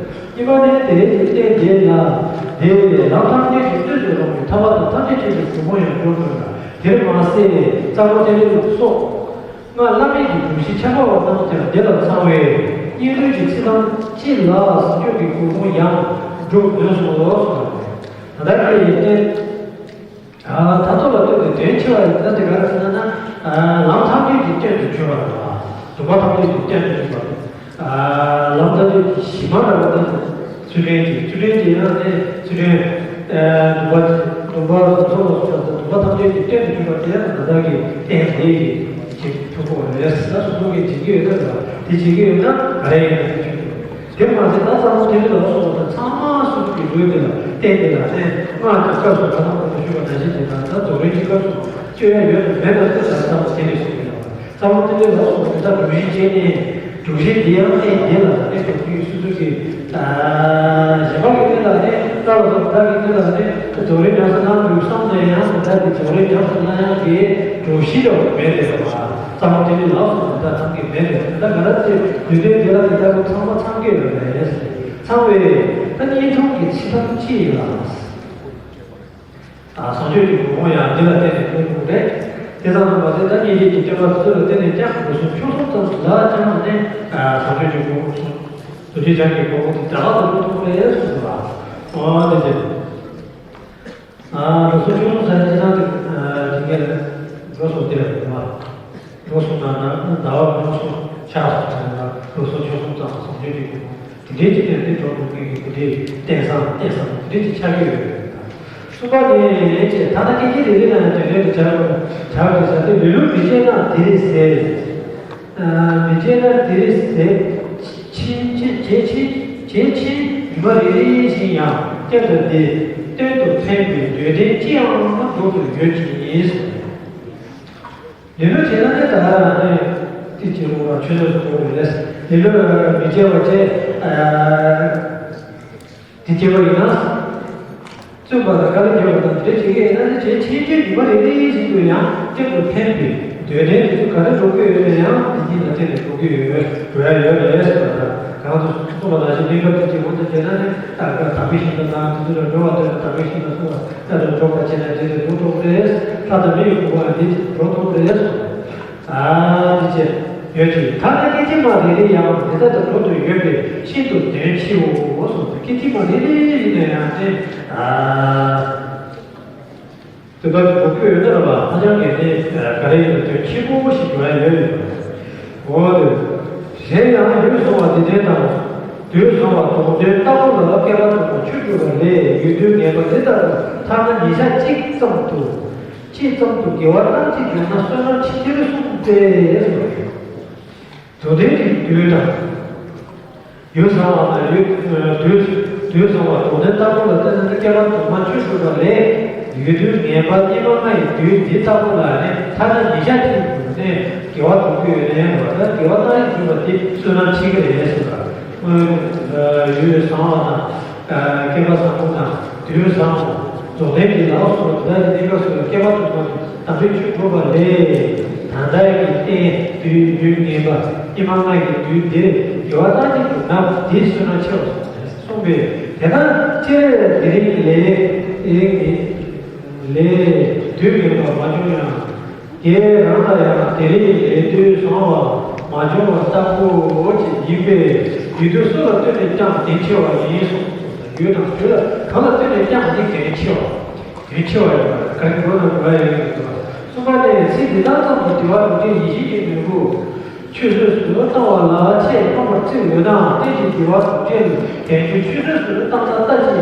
གཉིས་པ་ནི་དེ་རེད་ཀྱི་རྟེན་དེ་ལ་དེ་ལམ་ཐམས་ཅད་ཀྱི་སྣོད་དུ་རུང་བའི་ཐར་པ་དང་ཐམས་ཅད་མཁྱེན་པའི་གོ་འཕང་ཡང་འགྲོ་ནུས་ལ། དེར་མ་ཟད་རྩ་བ་ཏི་ལོ་སོགས་སྔགས་བླ་མེད་ཀྱི་སྒྲོམ་གཞི་ཁྱད་པར་བ་རྣམས་ཀྱང་དེ་ལ་ཚང་བས་སྙིང་དོན་གྱི་ཚིག་དང་ཅི་ལ་ཟིན་སྐྱོབ་ཀྱི་གོ་འཕང་ཡང་འགྲོ་ནུས་སོ། ད་ལྟ་ཀྱི་རྟེན། ད་ཐོབ་ལ་ལྟོས་ཏེ་དོན་ཆེ་བ་ཡིན་ན་དེ་ག་རེ་ཟེར་ན་ན། ལམ་ཐམས་ཅད་ཀྱི་སྟེང་དུ་གྱུར་པ་དང་། སྡོམ་པ་ཐམས་ཅད་ཀྱི་སྟེང་དུ་གྱུར་པ་དང་། ལམ་ཐམས་ཅད་ཀྱི་གཞི་མ་ར་བ་དང་། ཚུལ་ཁྲིམས་ཀྱི་ཚུལ་ཁྲིམས་ཀྱི་ཡང་ནི་ཚུལ་ཁྲིམས། སྡོམ་པ་སྡོམ་པ་སོགས་ལ་སོགས་པ་སྡོམ་པ་ཐམས་ཅད་ཀྱི་སྟེང་དུ་གྱུར་པ་དེ་ཡང་ད་ལྟ་གི་རྟེན་དེ་ཡི་ཆེད་དུ། ཐུབ་པ་རེད། ད་སོ་སོ་གིས་བྱེད་ཀྱི་ཡོད་ན་རེད། དེ་བྱེད་ཀྱི་ཡོད་ན་ག་རེ་ཡིན་ན་དེ་བྱེད་དགོས། དེ་མ་ཟད་ད་ཚང་མ་དེ་ལ་སོགས་པ་ཚང་མ་སོ་སོ་གི་ལུས་དེ་ལ་བརྟེན་དེ་ལ་ནས་སྔགས་ཀྱི་སྐབས་སུ་ད་ལྟ་ཁོང་དུ་ཞུས་པ་ནང་བཞིན་དེ་དང་ད་རྫོགས་རིམ་གྱི་སྐབས་སུ་སྤྱོད་ཡ་ཡོད་དམ་མེད་དམ་དེ་ད་ལྟ་དེ་ནས་ཞུ་གི་ཡོད། རྩ་བ་ཏི་ལི་ལ་སོགས་པ་དེ་དག་སྒྲུབ་གཞི་བྱས་ནས་སྒྲུབ་གཞི་འདི་ཡང་ཨེ་འདི་ལ་ཨེ་སྒྲུབ་རྒྱུའི་སོ་སོ་གི་གཞན་པ་གི་ཏི་ལ་ནི་རྩ་བ་སོགས་དག་གི་ཏི་ལ་ནི་རྫོགས་རིམ་ཉམས་སུ་བླང་དགོས་བསམ་ནས་ཡང་དེ་དག་གི་རྫོགས་རིམ་ཉམས་སུ་བླང་ཡག་གི་སྒྲུབ་གཞི་ལ་མེད་པས་སོ། རྩ་བ་ཏི་ལི་ལ་སོགས་པ་དེ་དག་ཐམས་ཅད་མེད་པས་ད་ག་ར་ཚེ་ལུས་རྟེན་འདི་ལ་དེ་དག་གི་ཚང་མ་ཚང་གི་ཡོད་རེད། ཚང་བས་ད་བརྙན་ཐུང་གི་ཕྱི་ཐབས་ཅི་ཡིན་ལ། བཟང་སྤྱོད་ཀྱི་སྒོ་མོ་ཡང་འདི་ལ་བརྟེན་ནས་སྤོ་ཐུབ་རེད། དེ་ཙམ་དུ་མ་ཟད་ད་སྙིང་རྗེ་གི་སྤྱོད་པ་དེ་ཚོ་ལ་བརྟེན་ནས་ཀྱང་ལོ་གསུམ་ཕྱོགས་གསུམ་ཙམ་ལ་ཀྱང་ནི་བཟང་སྤྱོད་ཀྱི་སྒོ་མོ་གསུམ། རྡོ་རྗེ་འཆང་གི་སྒོ་མོ་དེ་དྲག་ཏུ་སྤོ་ཐུབ་རེད་གསུངས་པ། ཨོ་དེ་རེད། ལོ་གསུམ་ཕྱོགས་གསུམ་ཟེར་དེ་ཙམ་དུ་དེ་གས་ལ་འགྲོ་སོང་དེ་རེད་མ། ལོ་གསུམ་ནང་ན་ཟླ་བ་ལོ་གསུམ་ཆགས་སོང་ཟེར་ན་ལོ་གསུམ་ཕྱོགས་གསུམ་ཙམ་བཟང་སྤྱོད་ཀྱི་སྒོ་མོ། དེ་འདྲའི་ཅིག་ནས་འདི་གྲོགས་གྲོགས་ཀྱི་དེ་འདྲའི་བསྟན་བཟང་བསྟན་བཟང་དེ་འདྲའི་ཅིག་ཆགས་ཀྱི་ཡོད་རེད། གསུམ་པ་ནི་ཅེས་ཐ་ན་སྐད་ཅིག་རེ་རེ་ན་ཡང་དོན་ལྡན་དུ་བྱ་བར་བྱ་བར་བྱ་སྟེ་ལེ་ལོ་མི་བྱེད་ན་དེ་རེད་ཟེར། མི་བྱེད་ན་དེ་རེད་ཟེར། ཕྱིན་ཅི་ཇེ་ཕྱིན་ཇེ་ཕྱིན་ཉི་མ་རེ་རེ་བཞིན་ཡང་བསྐྱར་དུ་འདི་སྟོན་དུ་ཕན་པའི་འདོད་ལྡན་ཅི་ཡང་མ་འགྲུབ་ཏུ་ཡོད་ཅིང་། ལེ་ལོ་བྱས་ན་ནི་ད་ནི་དེ་བྱེད་རུང་བ་ཆོས་ལས་སུ་འགྲོ་བའི་ལས་ལེ་ལོ་མི་བྱེད་པ་བྱས། དེ་བྱེད་པ་ཡིན་ན། བཙུན་པ་དང་དཀའ་ལས་བརྒྱབ་པ་དང་དེ་བྱེད་ཀྱི་ཡིན་ན་ནི་བྱས་ཆེན་ཆེན་ཉི་མ་རེ་རེ་བཞིན་དུ་ཡང་སྐྱབས་སུ་ཕན་པའི་འདོད་ལྡན་དེ་ཚོ་ག་རེ་འགྲོ་གི་ཡོད་ན་ཡང་དེ་གཉིས་ལ་བརྟེན་ནས་འགྲོ་གི་ཡོད་འགྲོ་ཡ་ཡོད་རེད་ཟེར་བ་དང་གང་དུ་གསུངས་པ་ནང་བཞིན་གནས་སྐབས་དེ་གྱི་འོང་དུ་བྱས་ན་ནི་ད་ག་དམ་པའི་ཞིང་དུ་དང་དེ་ཚོ་ལ་འགྲོ་བ་དེ་ལ་དམ་པའི་ཞིང་དུ་སོང་བ། ལྟ་དང་འགྲོགས་པར་བྱས་ན་འདི་ལས་འགྲོ་ཐུབ་རེད། ལྷ་དང་མི་ཡི་དགོངས་པ་འདི་འགྲོ་ཐུབ་རེད། ཨ་འདི་བྱས་ཡོད་ཅིང་ཐ་ན་སྐད་ཅིག་མ་རེ་རེ་ཡང་འདི་ལྟར་དུ་འགྲོ་དུ་ཡོད་པས་ཤིན་ཏུ་དོན་ཆེའོ་གསུངས་ཏེ་སྐད་ཅིག་མ་རེ་རེ་ཡིན་ན་ཡང་དེ་ཨ་དེ་ལྟར་དུ་འགྲོ་དགོས་ཡོད་ན་ར་བ་ཧ་ཅང་གལ་ཏེ་ག་རེ་ཡིན་ན་དོན་ཆེན་པོ་ཞིག་འགྲོ་ཡ་ཡོད་ཡོད་པ་རེད། འོ་དེ་གཞན་ཡང་ཡུལ་བཟུང་བ་འདི་ལྡན་དང་། དུས་བཟང་བ་དོགས་འདོན་ལྟ་བུ་ལ་བསྐལ་པ་དུ་མ་ཆོས་སྒྲུབ་པ་ལས་ཡུལ་དུས་ངན་པ་འདི་ལྟར་ཐ་ན་ཉིན་ཞག་གཅིག་ཙམ་དུ་གཅིག་ཙམ་དུ་དགེ་བ་སྣ་གཅིག་བསྒྲུབས་ན་བསོད་ནམས་ཆེ་ཆེར་གསུངས་ཏེ། དུ་ལྡན་གྱི་དུས་དང་། ཡུལ་བཟང་བ་དང་ཡུལ་དུས་དུས་བཟང་བ་དོགས་འདོན་ལྟ་བུ་ལ་བརྟེན་ནས་བསྐལ་པ་དུ་མ་ཆོས་སྒྲུབ་པ་ལས་ཡུལ་དུས་ངན་པ་སྙིགས་མ་ལྔ་ཡི་དུས་འདི་ལྟ་བུ་ལ་ནི་ཐ་ན་ཉིན་ཞག་གཅིག་དུ་ནས་དགེ་བ་སྒྲུབ་ཀྱི་ཡོད་ན་ཡང་འགྲོ་བ་ལ་དགེ་བ་སྣ་གཅིག་བསྒྲུབས་པ་དེ་བསོད་ནམས་ཆེ་གི་རེད་ཟེར་བ། ཡུལ་བཟང་བ་དང་། བསྐལ་པ་བཟང་པོ་དང་དུས་བཟང་བ། རྫོགས་ལྡན་གྱི་ལག་སོགས་དེ་དག་གི་གནས་སྐབས་སུ་བསྐལ་པ་དུ་མ་དམ་པའི་ཆོས་སྒྲུབ་པ་ལས། ད་ལྟ་ཡི་རྟེན་དུས་ཡུལ་ངན་པ་སྙིགས་མ་ལྔ་ཡི་དུས་འདིར་དགེ་བ་སྣ་གཅིག་ཏུ་བསྒྲུབས་ན་དེའི་བསོད་ནམས་ཆེ་བ་གསུངས་པས་དེ་ལྟར་སྤྱིར་དེ་རིང་ལས་ལས་དུས་ངན་པ་མ་བྱུང་ཡང་། དེ་རང་ལ་ཡང་དེ་རིང་ལས་དུས་བཟང་བ་མ་བྱུང་བ་ལྟ་བུ་ཅིག་ཡིན་པས་ཡུལ་དུས་སུ་ལ་ལྟོས་ནས་ཀྱང་དོན་ཆེ་བ་ཡིན་གསུངས། ཡུལ་དང་དུས་ལ་གང་ལ་ལྟོས་ནས་ཀྱང་ནི་དོན་ཆེ་བ། དོན་ཆེ་བ་ཡོད་པ་ག་རེ་འགྲོ་ན་འགྲོ་ཡ་ཡོད་ཀྱི་འདུག་གསུམ་པ་ནི་ཚིག་འདི་དག་ཙམ་དུ་དེ་བ་རུ་དྲི་ཡིད་བཞིན་གྱི་ནོར་བུ་ཆུད་ཟོས་སུ་བཏང་བ་ལ་ཆེས་ཕངས་པར་བརྩི་འོས་ནའང་རྟེན་གྱི་དེ་བ་རུ་དྲི་ལ་དོན་ཆུད་ཆུད་ཟོས་སུ་བཏང་ན་ལྟ་ཅི་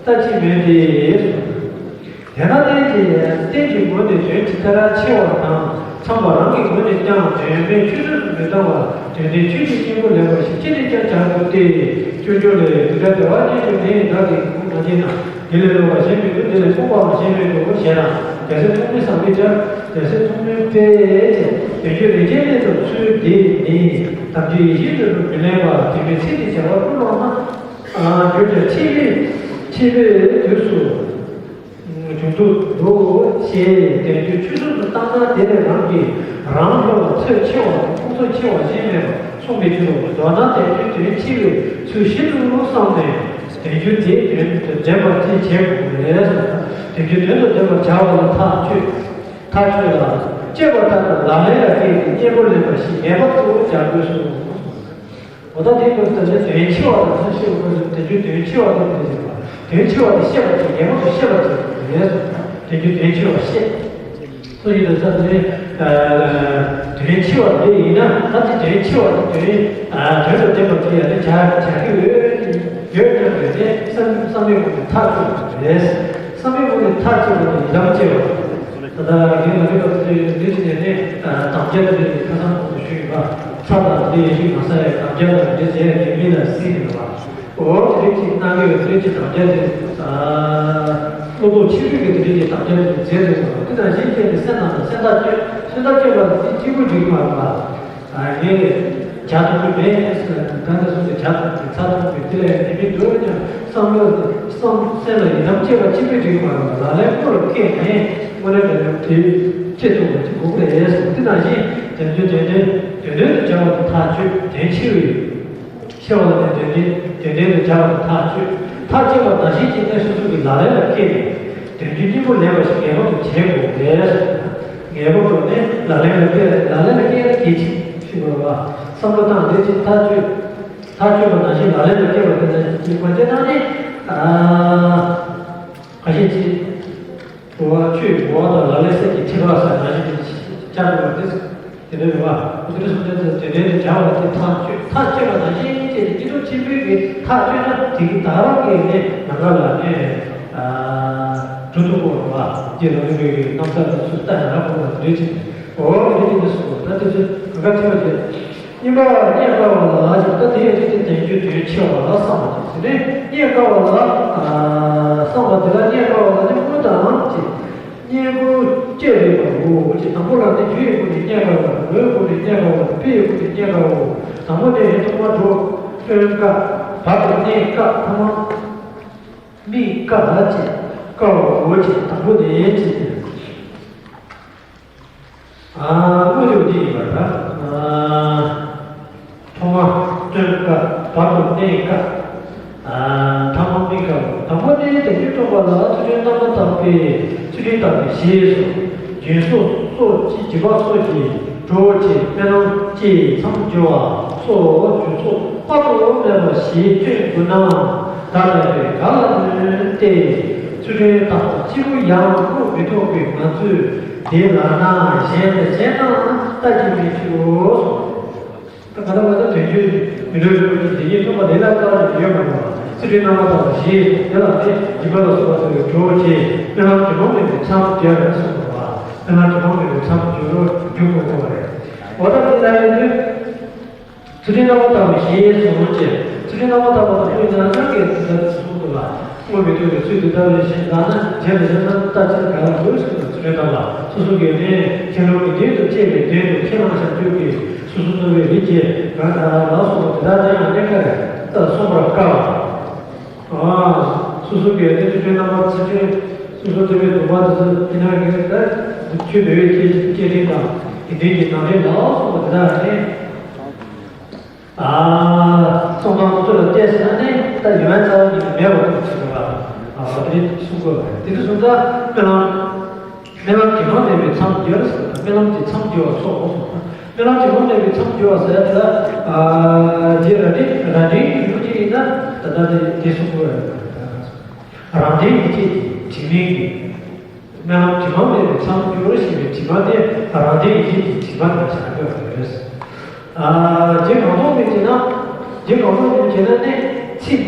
ལྟ་ཅི་མེད་དེ། དེས་ན་རྟེན་གྱི་རྟེན་གྱི་ངོས་ནས་དོན་ཇི་ལྟར་ཆེ་བ་དང་ཚངས་པ་རང་གི་ངོས་ནས་ཀྱང་དོན་མེད་ཆུད་ཟོས་སུ་མི་བཏང་བར་དོན་ལྡན་ཆོས་ཀྱི་སྙིང་པོ་ལེགས་པར་ཞིབ་ཅིང་ནས་ཀྱང་སྦྱར་དགོས་ཏེ། སྤྱོད་འཇུག་ལས་དེ་ལྟར་བདེ་བ་ཅན་གྱི་མེ་ཡི་བདག་གིས་གོང་མ་བྱས་ན་འདི་ལས་ལོག་པ་གཞན་མི་འདུག་འདི་ལས་ལྷུང་བའང་གཞན་མི་འདུག་ཞེ་ན་རྒྱལ་སྲས་ཐོགས་མེད་བཟང་པོས་སྦྱར། རྒྱལ་སྲས་ཐོགས་མེད་པས་དོན་བརྒྱུད་རིན་ཆེན་གནས་ཐུབ་ཚུལ་འདི་ནི་དམ་ཆོས་ཡིད་བཞིན་དུ་མི་ལེན་པ་དེ་མིན་ཚིག་འདི་བྱ་བ་ཀུན་སློང་ན། འགྱུར་ཀྱང་འཆི་བའི་འཆི་བའི་དུས་སུ་འབྱུང་དུ་འདུག་ཞེས་དོན་བརྒྱུད་ཆུད་ཟོས་སུ་བཏང་ན་དེ་ལས་རང་གིས་རང་ལ་ཚོད་ཆེ་བ་དང་ཕུང་ཚོགས་ཆེ་བ་གཞན་མེད་པར་གསུངས་པའི་ཕྱིར་རོ། མདོར་ན་དོན་བརྒྱུད་དོན་ཆེ་བའི་ཚུལ་ཞིབ་ཏུ་བསམས་ནས་དོན་བརྒྱུད་དེའི་དོན་དུ་འདྲེན་པར་ཅིས་བྱེད་དགོས་པ་རེད་ཟེར་ན། དོན་བརྒྱུད་དོན་དུ་འདྲེན་པར་བྱ་བ་ལ་ཐག་ཆོད། ཐག་ཆོད་ལ་སྤྱོད་པ་ལྟར་དུ་ལག་ལེན་ལ་བཀལ་ཏེ་གཉེན་པོ་ལེན་པ་ཞིག་ངེས་པར་དུ་སྦྱར་དགོས་སོ། འོ་ད་དེའི་སྐབས་སུ་དོན་ཆེ་བ་དང་ཐབས་ཤེས་དགོས་སོ། དེ་རྒྱུ་དོན་ཆེ་བ་དང་དེ་བཞིན་པ་དོན་ཆེ་བ་དེ་ཤེས་པ་དང་ངེས་པར་དུ་ཤེས་པ་དེ་རེད། དེ་རྒྱུ་དོན་ཆེ་བ་ཤེས། སོ་ཡིན་དུ་ས་དེ་དོན་ཆེ་བ་དེ་ཡིན་ན་ད་དེ་དོན་ཆེ་བ་དེ་དོན་དོན་དུ་འདྲེན་པ་དེ་ཡང་དེ་བྱ་བྱ་གི་ཡོད་ཡོད་སྙམ་པའི་དེ་བསམ་བསམ་པའི་ངོས་ནས་ཐག་ཆོད་པ་རེད། བསམ་པའི་ངོས་ནས་ཐག་ཆོད་པ་དེ་ཡི་དམ་བཅས་པ། ད་ལྟ་རིགས་ལ་རིགས་པ་ཚོས་འདི་བྱས་ནས་ནི་དམ་བཅའ་དང་འབྲེལ་ཏེ་ཁ་སང་གོང་དུ་ཞུས་ཡོད་པ་ཚ་དང་ལས་ཤིག་མ་ཟ་ཡ་དམ་བཅའ་དང་འབྲེལ་བྱས་ཡ་དེ་མི་ལ་སྲིད་ཡིན་པ། འོ་དེ་རིགས་ཅིག་གནང་གི་ཡོད། དེ་རིགས་ཀྱི་དམ་བཅའ་དེ་བློ་ལྡོག་ཆེན་པོས་ཀྱི་དེ་རིགས་ཀྱི་དམ་བཅའ་དེ་མཛད་དགོས་པ་དེ་དང་གཞན་བཅས་ནི་སེམས་དང་སེམས་ཐག་གཅོད་སེམས་ཐག་གཅོད་པ་དེ་གཅིག་པུ་འགྲིག་མ་རེད་པ། ངས་ལས་བྱ་ཐུབ་ཀྱི་མེད་ཟེར་ན་ད་ནས་བཟུང་སྟེ་བྱ་ཐུབ་ཀྱི་ཚ་ཐུབ་ཀྱི་དེ་ལས་དེ་མི་འདོད་ཀྱང་བསམ་བློ་བསམ་སེམས་ལ་ཡི་དམ་བཅས་པ་གཅིག་པུས་འགྲིག་མ་རེད་པ། ལག་ལེན་སྐོར་བཀལ་ནས་དངོས་གནས་དྲང་གནས་དེ་སྐྱེ་ཐུབ་པ་ཅིག་དགོས་ཀྱི་རེད་ཟེར། དེ་ནང་བཞིན་དོན་བརྗོད་དོན་འགྲེལ་དོན་དོན་དུ་སྦྱར་བ་དེ་ཐག་ཆོད་དོན་ཆེ་བའི། ཆེ་བ་ལ་ནི་དོན་འགྲེལ་དོན་འགྲེལ་དུ་སྦྱར་བ་དེ་ཐག་ཆོད། ཐག་ཆོད་པ་ནང་བཞིན་བྱས་ནས་སོ་སོ་གི་ལག་ལེན་ལ་བཀལ་ནས་དོན་འགྲེལ་སྙིང་པོ་ལེགས་པ་ཞིག་ངེས་པར་དུ་བྱེད་དགོས་པས། ངེས་པར་དུ་ནི་ལག་ལེན་ལ་བཀལ་ལག་ལེན་ལ་བཀལ་ན་གལ་ཆེ་ཞིག་རེད་པ། བསམ་བློ་བཏང་དེ་ཅིག་ཐག་ཆོད། ཐག་ཆོད་པ་ནང་བཞིན་ལག་ལེན་ལ་བཀལ་བ་དེ་ནི་ཅིག་མ་བྱས་ན་ནི་ཨ་ཁ་ཤས་ཅིག་འགྲོ་བ་ཆོས་འགྲོ་བ་དང་ལག་ལེན་གསེར་གྱི་ཁྲི་པ་ཟེར་ནང་བཞིན་དུ་བཅར་དགོས་པ་དེ་དེ་འདྲ་རེད་བ། དེ་འདྲ་སོང་ཙང་དེ་འདྲའི་དེ་སྦྱར་བ་དེ་ཐག་ཆོད་ཐག་ཆོད་པ་ནང་བཞིན་བྱས་ཏེ་སྐྱེ་ཐུབ་ཆེན་པོའི་གི་ཐག་ཆོད་ན་དེ་གི་ད་རང་གི་ནི་ནམ་མཁའ་ལ་ནི་གྲུ་ཐུག་པོ་རེད་བ། དེ་རང་གི་གི་རྣམ་ཐར་དང་ཚུལ་ལྟ་ཡང་རབ་དགོས་པ་དེ་འདྲའི་ཆེད་དུ་འོ་དེ་འདྲའི་དེ་འདྲ་སོང་ད་དེ་ཚོ་ག་ག་ཐེ་བ་དེ། གཉིས་པ་རྙེད་དཀའ་བ་ལ་ཞེས་པ་དེ་ཡང་ཅི་སྟེ་བསྟན་རྒྱུའི་དོན་ཆེ་བ་ལ་བསམ་པ་དེ་ཟེར་ནས་རྙེད་དཀའ་བ་ལ་བསམ་པ་དེ་ལ་རྙེད་དཀའ་བ་ལ་ནི་དངོས་དང་ཅི། སྙིང་པོ་བསྐྱེད་རིགས་པའོ། ཅེས་དང་པོ་ལ་ནི་རྒྱུ་ཡི་སྒོ་ནས་རྙེད་དཀའ་བ་དང་། མོའི་སྒོ་ནས་རྙེད་དཀའ་བ་དང་། དཔེ་ཡི་སྒོ་ནས་རྙེད་དཀའ་བའོ། དང་པོ་ནི་ཐོག་མར་འགྲོ་སྟོན་དཀའ། བར་དུ་གནས་དཀའ། ཐ་མ་དམིགས་དཀའ་ལ་ཅེས་དཀའ་བའོ། ཅེས་དང་པོ་ནས་ཅེས། ཨ་དངོས་གྲུབ་འདི་ཡིན་པར་ཐལ། ཨ་ཐོག་མར་སྟོན་དཀའ། བར་དུ་གནས་དཀའ། ཨ་ཐ་མར་དམིགས་དཀའ། དང་པོ་ནི་དེ་ཉིད་རྟོགས་པ་ལ་ཚུལ་ཁྲིམས་རྣམ་པར་དག་པའི་ཚུལ་ཁྲིམས་དག་པའི་ཞེས་སོ། སྦྱིན་སོགས་སོགས་ཀྱི་སྦྱིན་པ་སོགས་ཀྱི་གྲོགས་ཀྱི་སྨོན་ལམ་བཅས་མཚམས་སྦྱོར་བ་སོགས་རྒྱུ་ཚོགས་དཔག་ཏུ་མེད་པ་ཞིག་བསྐྲུན་དགོས་ན། བདག་ལྟ་བུས་ག་ལ་ནུས་ཏེ། ཚུལ་ཁྲིམས་དག་པ་གཅིག་པུ་ཡང་བསྐུར་མི་ཐུབ་པས་ང་ཚོས། དེ་ལ་ན་གཞན་ལ་གཞན་རྣམས་ལྟ་གི་མི་ཆོག་གསུངས། ད་ག་ད་ག་ད་དོན་བརྗོད་མི་འདོད་རིགས་པ་གི་དེ་ཉིད་མཐུན་པ་ལས་ལ་བཀག་ནས་ཡོད་མ་རེད་བ། ཚུལ་ཁྲིམས་རྣམ་པར་དག་པ་ཞེས་དེ་ལ་ནི་སྦྱིན་པ་ལ་སོགས་པ་ཚོས་གྲོགས་བྱེད་སྨོན་ལམ་གྱི་མང་མོས་ཀྱི་མཚམས་སྦྱར་གསུངས་པ། སྨོན་ལམ་གྱི་མང་མོས་ཀྱི་མཚམས་སྦྱོར་རྒྱུ་དགོས་པ་རེད། འོ་ད་དེ་ལ་ཡིན་དུས། ཚུལ་ཁྲིམས་རྣམ་པར་དག་པ་ཞེས་གསུངས་ཀྱི། ཚུལ་ཁྲིམས་རྣམ་པར་དག་པ་དང་པོའི་ནང་ནང་གི་དེ་ལྟར་གསུངས་འདུག་ལ། དངོས་མི་ཐོབ་པའི་ཚུལ་དེ་ལྟ་བུ་ལས་གཞན་དག་ན་གཞན་དང་གཞན་དང་ལྟ་ཕྱིར་ག་ལ་འོས་ཟེར་ན་ཚུལ་ཁྲིམས་དག་ལ་སོ་སོ་གི་ནི་ཁྱེད་རང་གི་དོན་དུ་གཅེས་པའི་དོན་དུ་ཁས་བླངས་བྱ་རྒྱུ་གི་སོ་སོ་ནོར་བའི་རིགས་ཀྱི་གང་དག་ལ་སོགས་པ་དེ་དག་ཀྱང་གནས་སྐབས་རེ་ལྟར་གསུངས་པར་དཀའ་བ། ཨ་སོ་སོ་གི་ནི་ཚུལ་ཁྲིམས་རྣམ་པར་ཚུལ་ཁྲིམས་སོ་སོ་ཐོབ་པའི་སྡོམ་པ་དེ་ཚོ་དེ་ན་གི་ད་ཆོས་འབད་བའི་སྐྱེས་སྐྱེས་ཕྲེང་དང་དགེ་འདུན་གྱི་ནང་འདྲེན་ལ་སོགས་པ་དེ་དག་ནི། ཨ་གསུང་སྟངས་ཚོ་ལ་བལྟས་ཟེར་ན་ནི་ད་ཡོན་ཏན་རྩ་བ་ཉིད་ནས་མེད་པ་དང་ཕྱིར་རོ། ཨ་དེ་གསུང་དགོས་པ་རེད། དེ་དུས་སུ་ད་སྨོན་ལམ་སྨོན་ལམ་གྱི་མ་ལེན་པའི་མཚམས་སྦྱོར་ཟེར། སྨོན་ལམ་གྱི་མཚམས་སྦྱོར་བ་སོགས་སོ། སྨོན་ལམ་གྱི་མ་ལེན་པའི་མཚམས་སྦྱོར་བ་ཟེར་ཡ་དེ་ལ་ཨ་རྗེ་ར་སྒྲེང་ར་སྒྲེང་གི་ལུགས་ཅིག་ཡིན་ན་ད་ལྟ་དེ་དེ་གསུང་དགོས་པ་རེད། རང་འདྲའི་ཡིད་ཆེས་ཀྱི་དྲི་མེད་ཀྱི། སྨོན་ལམ་དྲི་མ་མེད་པའི་མཚམས་སྦྱོར་ཞེས་པའི་དྲི་མ་དེ་རང་འདྲའི་ཡིད་ཀྱི་དྲི་མ་དང་བྱ་དགོས་པ་རེད། ཨ་རྗེ་གང་ཐོག་མེད་ཅེ་ན། རྗེ་གང་ཐོག་མེད་ཅེ་ན་ནི་ཚིག་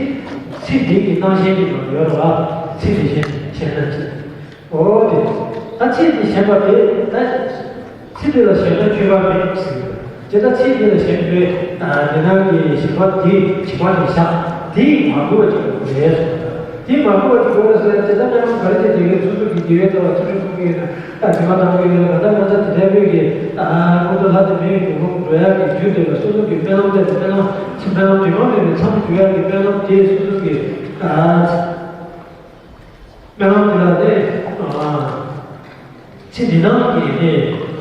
ཚིག་འདི་གི་སྣང་ཞེན་གྱི་ནང་ཡོད་རེད་བ། ཚིག་འདི་ཞེན་ཞེན་ན་ཅི། འོ་དེ། ད་ཚིག་འདི་ཞེན་པ་དེ་ད། ཚིག་འདི་ལ་ཞེན་ན་ཆོས་པ་མེད་ཟེར་གྱི་ཡོད། དེ་ལྟར་ཚིག་འདི་ལ་ཞེན་པའི་འདི་ནང་གི་ཞེན་པ་འདི་ཞེན་པ་ནི་བཞག་འདི་མ་དགོས་པ་ཅིག་དགོས་རེད་གསུངས། འདི་མ་དགོས་པ་ཅིག་དགོས་རེད་ཟེར་ན་དེ་ལྟར་སྨོན་ལམ་ག་རེ་བྱས་དེ་གའི་སོ་སོ་གི་དགེ་བའི་རྩ་བ་ཚུལ་ཁྲིམས་སྲུང་གི་ཡོད་ན་ད་དྲི་མ་དག་གི་ཡོད་ན་ད་ལྟ་ང་ཚོ་དེ་འདྲ་བོད་ཀྱི་ད་ཁོ་ཚོ་ལྷ་དང་མིའི་འགྲོ་ལུགས་འགྲོ་ཡག་གི་རྒྱུ་དེ་ལ་སོ་སོ་གི་སྨོན་ལམ་དེ་སྨོན་ལམ་ཚིག་སྨོན་ལམ་དྲི་མ་མེད་པའི་མཚམས་སྦྱོར་ཡག་གི་སྨོན་ལམ་དེ་སོ་སོ་གི་ད། སྨོན་ལམ་དེ་ལ་ནི། ཚེ་འདི་ནང་གི་ནི་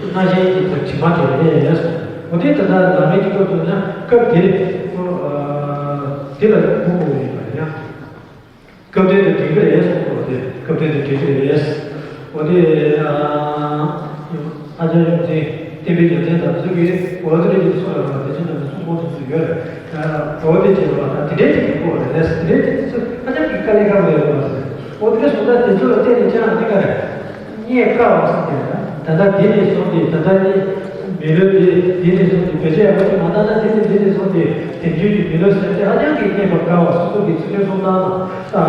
སྣང་ཞེན་གྱི་དྲི་མ་དེ་རེད། འོ་དེ་ད་ལྟ་ལམ་རིམ་གྱི་སྐབས་སུ་ན་སྐབས་དེར་དེ་ལ་སྒོམ་དགོས་ཡོད་པ་ཡིན་ན། སྐབས་དོན་དུ་འགྲིག་གི་རེད་གསུངས་པ་དེ་སྐབས་དོན་དུ་འགྲིག་གི་རེད། འོ་དེ་ཨ་ཅག་ཡོངས་འཛིན། བསྟན་པའི་རྒྱལ་མཚན་དང་ཚུལ་གྱི་འོ་དེ་རེད་ཀྱི་གསུང་ཡོད་པ་དེ་ཚོ་ནང་གསུང་གོ་ཐུབ་ཚུལ་ཡོད་རེད། འོ་དེ་བྱེད་པ་དང་དེ་འདྲའི་ཅིག་གི་སྐོར་རེད། དེ་འདྲའི་ཅིག་ཚོ་ཨ་ཅག་གི་དཀའ་ལས་ཁག་ཡོད་པ་རེད། འོ་དེ་འདྲ་སོང་ཙང་དེ་ཚོ་ལ་བལྟས་ནས་ཅང་ཨ་ནི་ག་རེད། རྙེད་དཀའ་བ་ཟེར་ཏེ་ད་ལྟ་འདི་ནས་བཟུང་སྟེ་ད་ལྟ་ནི་མི་ལོ་འདི་འདི་ནས་བཟུང་སྟེ་བེད་སྤྱོད་ཡག་པོ་ཅིག་མ་བཏང་ན་འདི་ནས་འདི་ནས་བཟུང་སྟེ་དེང་དུས་ཀྱི་མི་ལོ་ཟེར་ཏེ་ཨ་ཅག་གིས་རྙེད་པར་དཀའ་བ་སོ་སོ་གི་ཚུལ་ཁྲིམས་སྲུང་སྟངས་དང་དེ་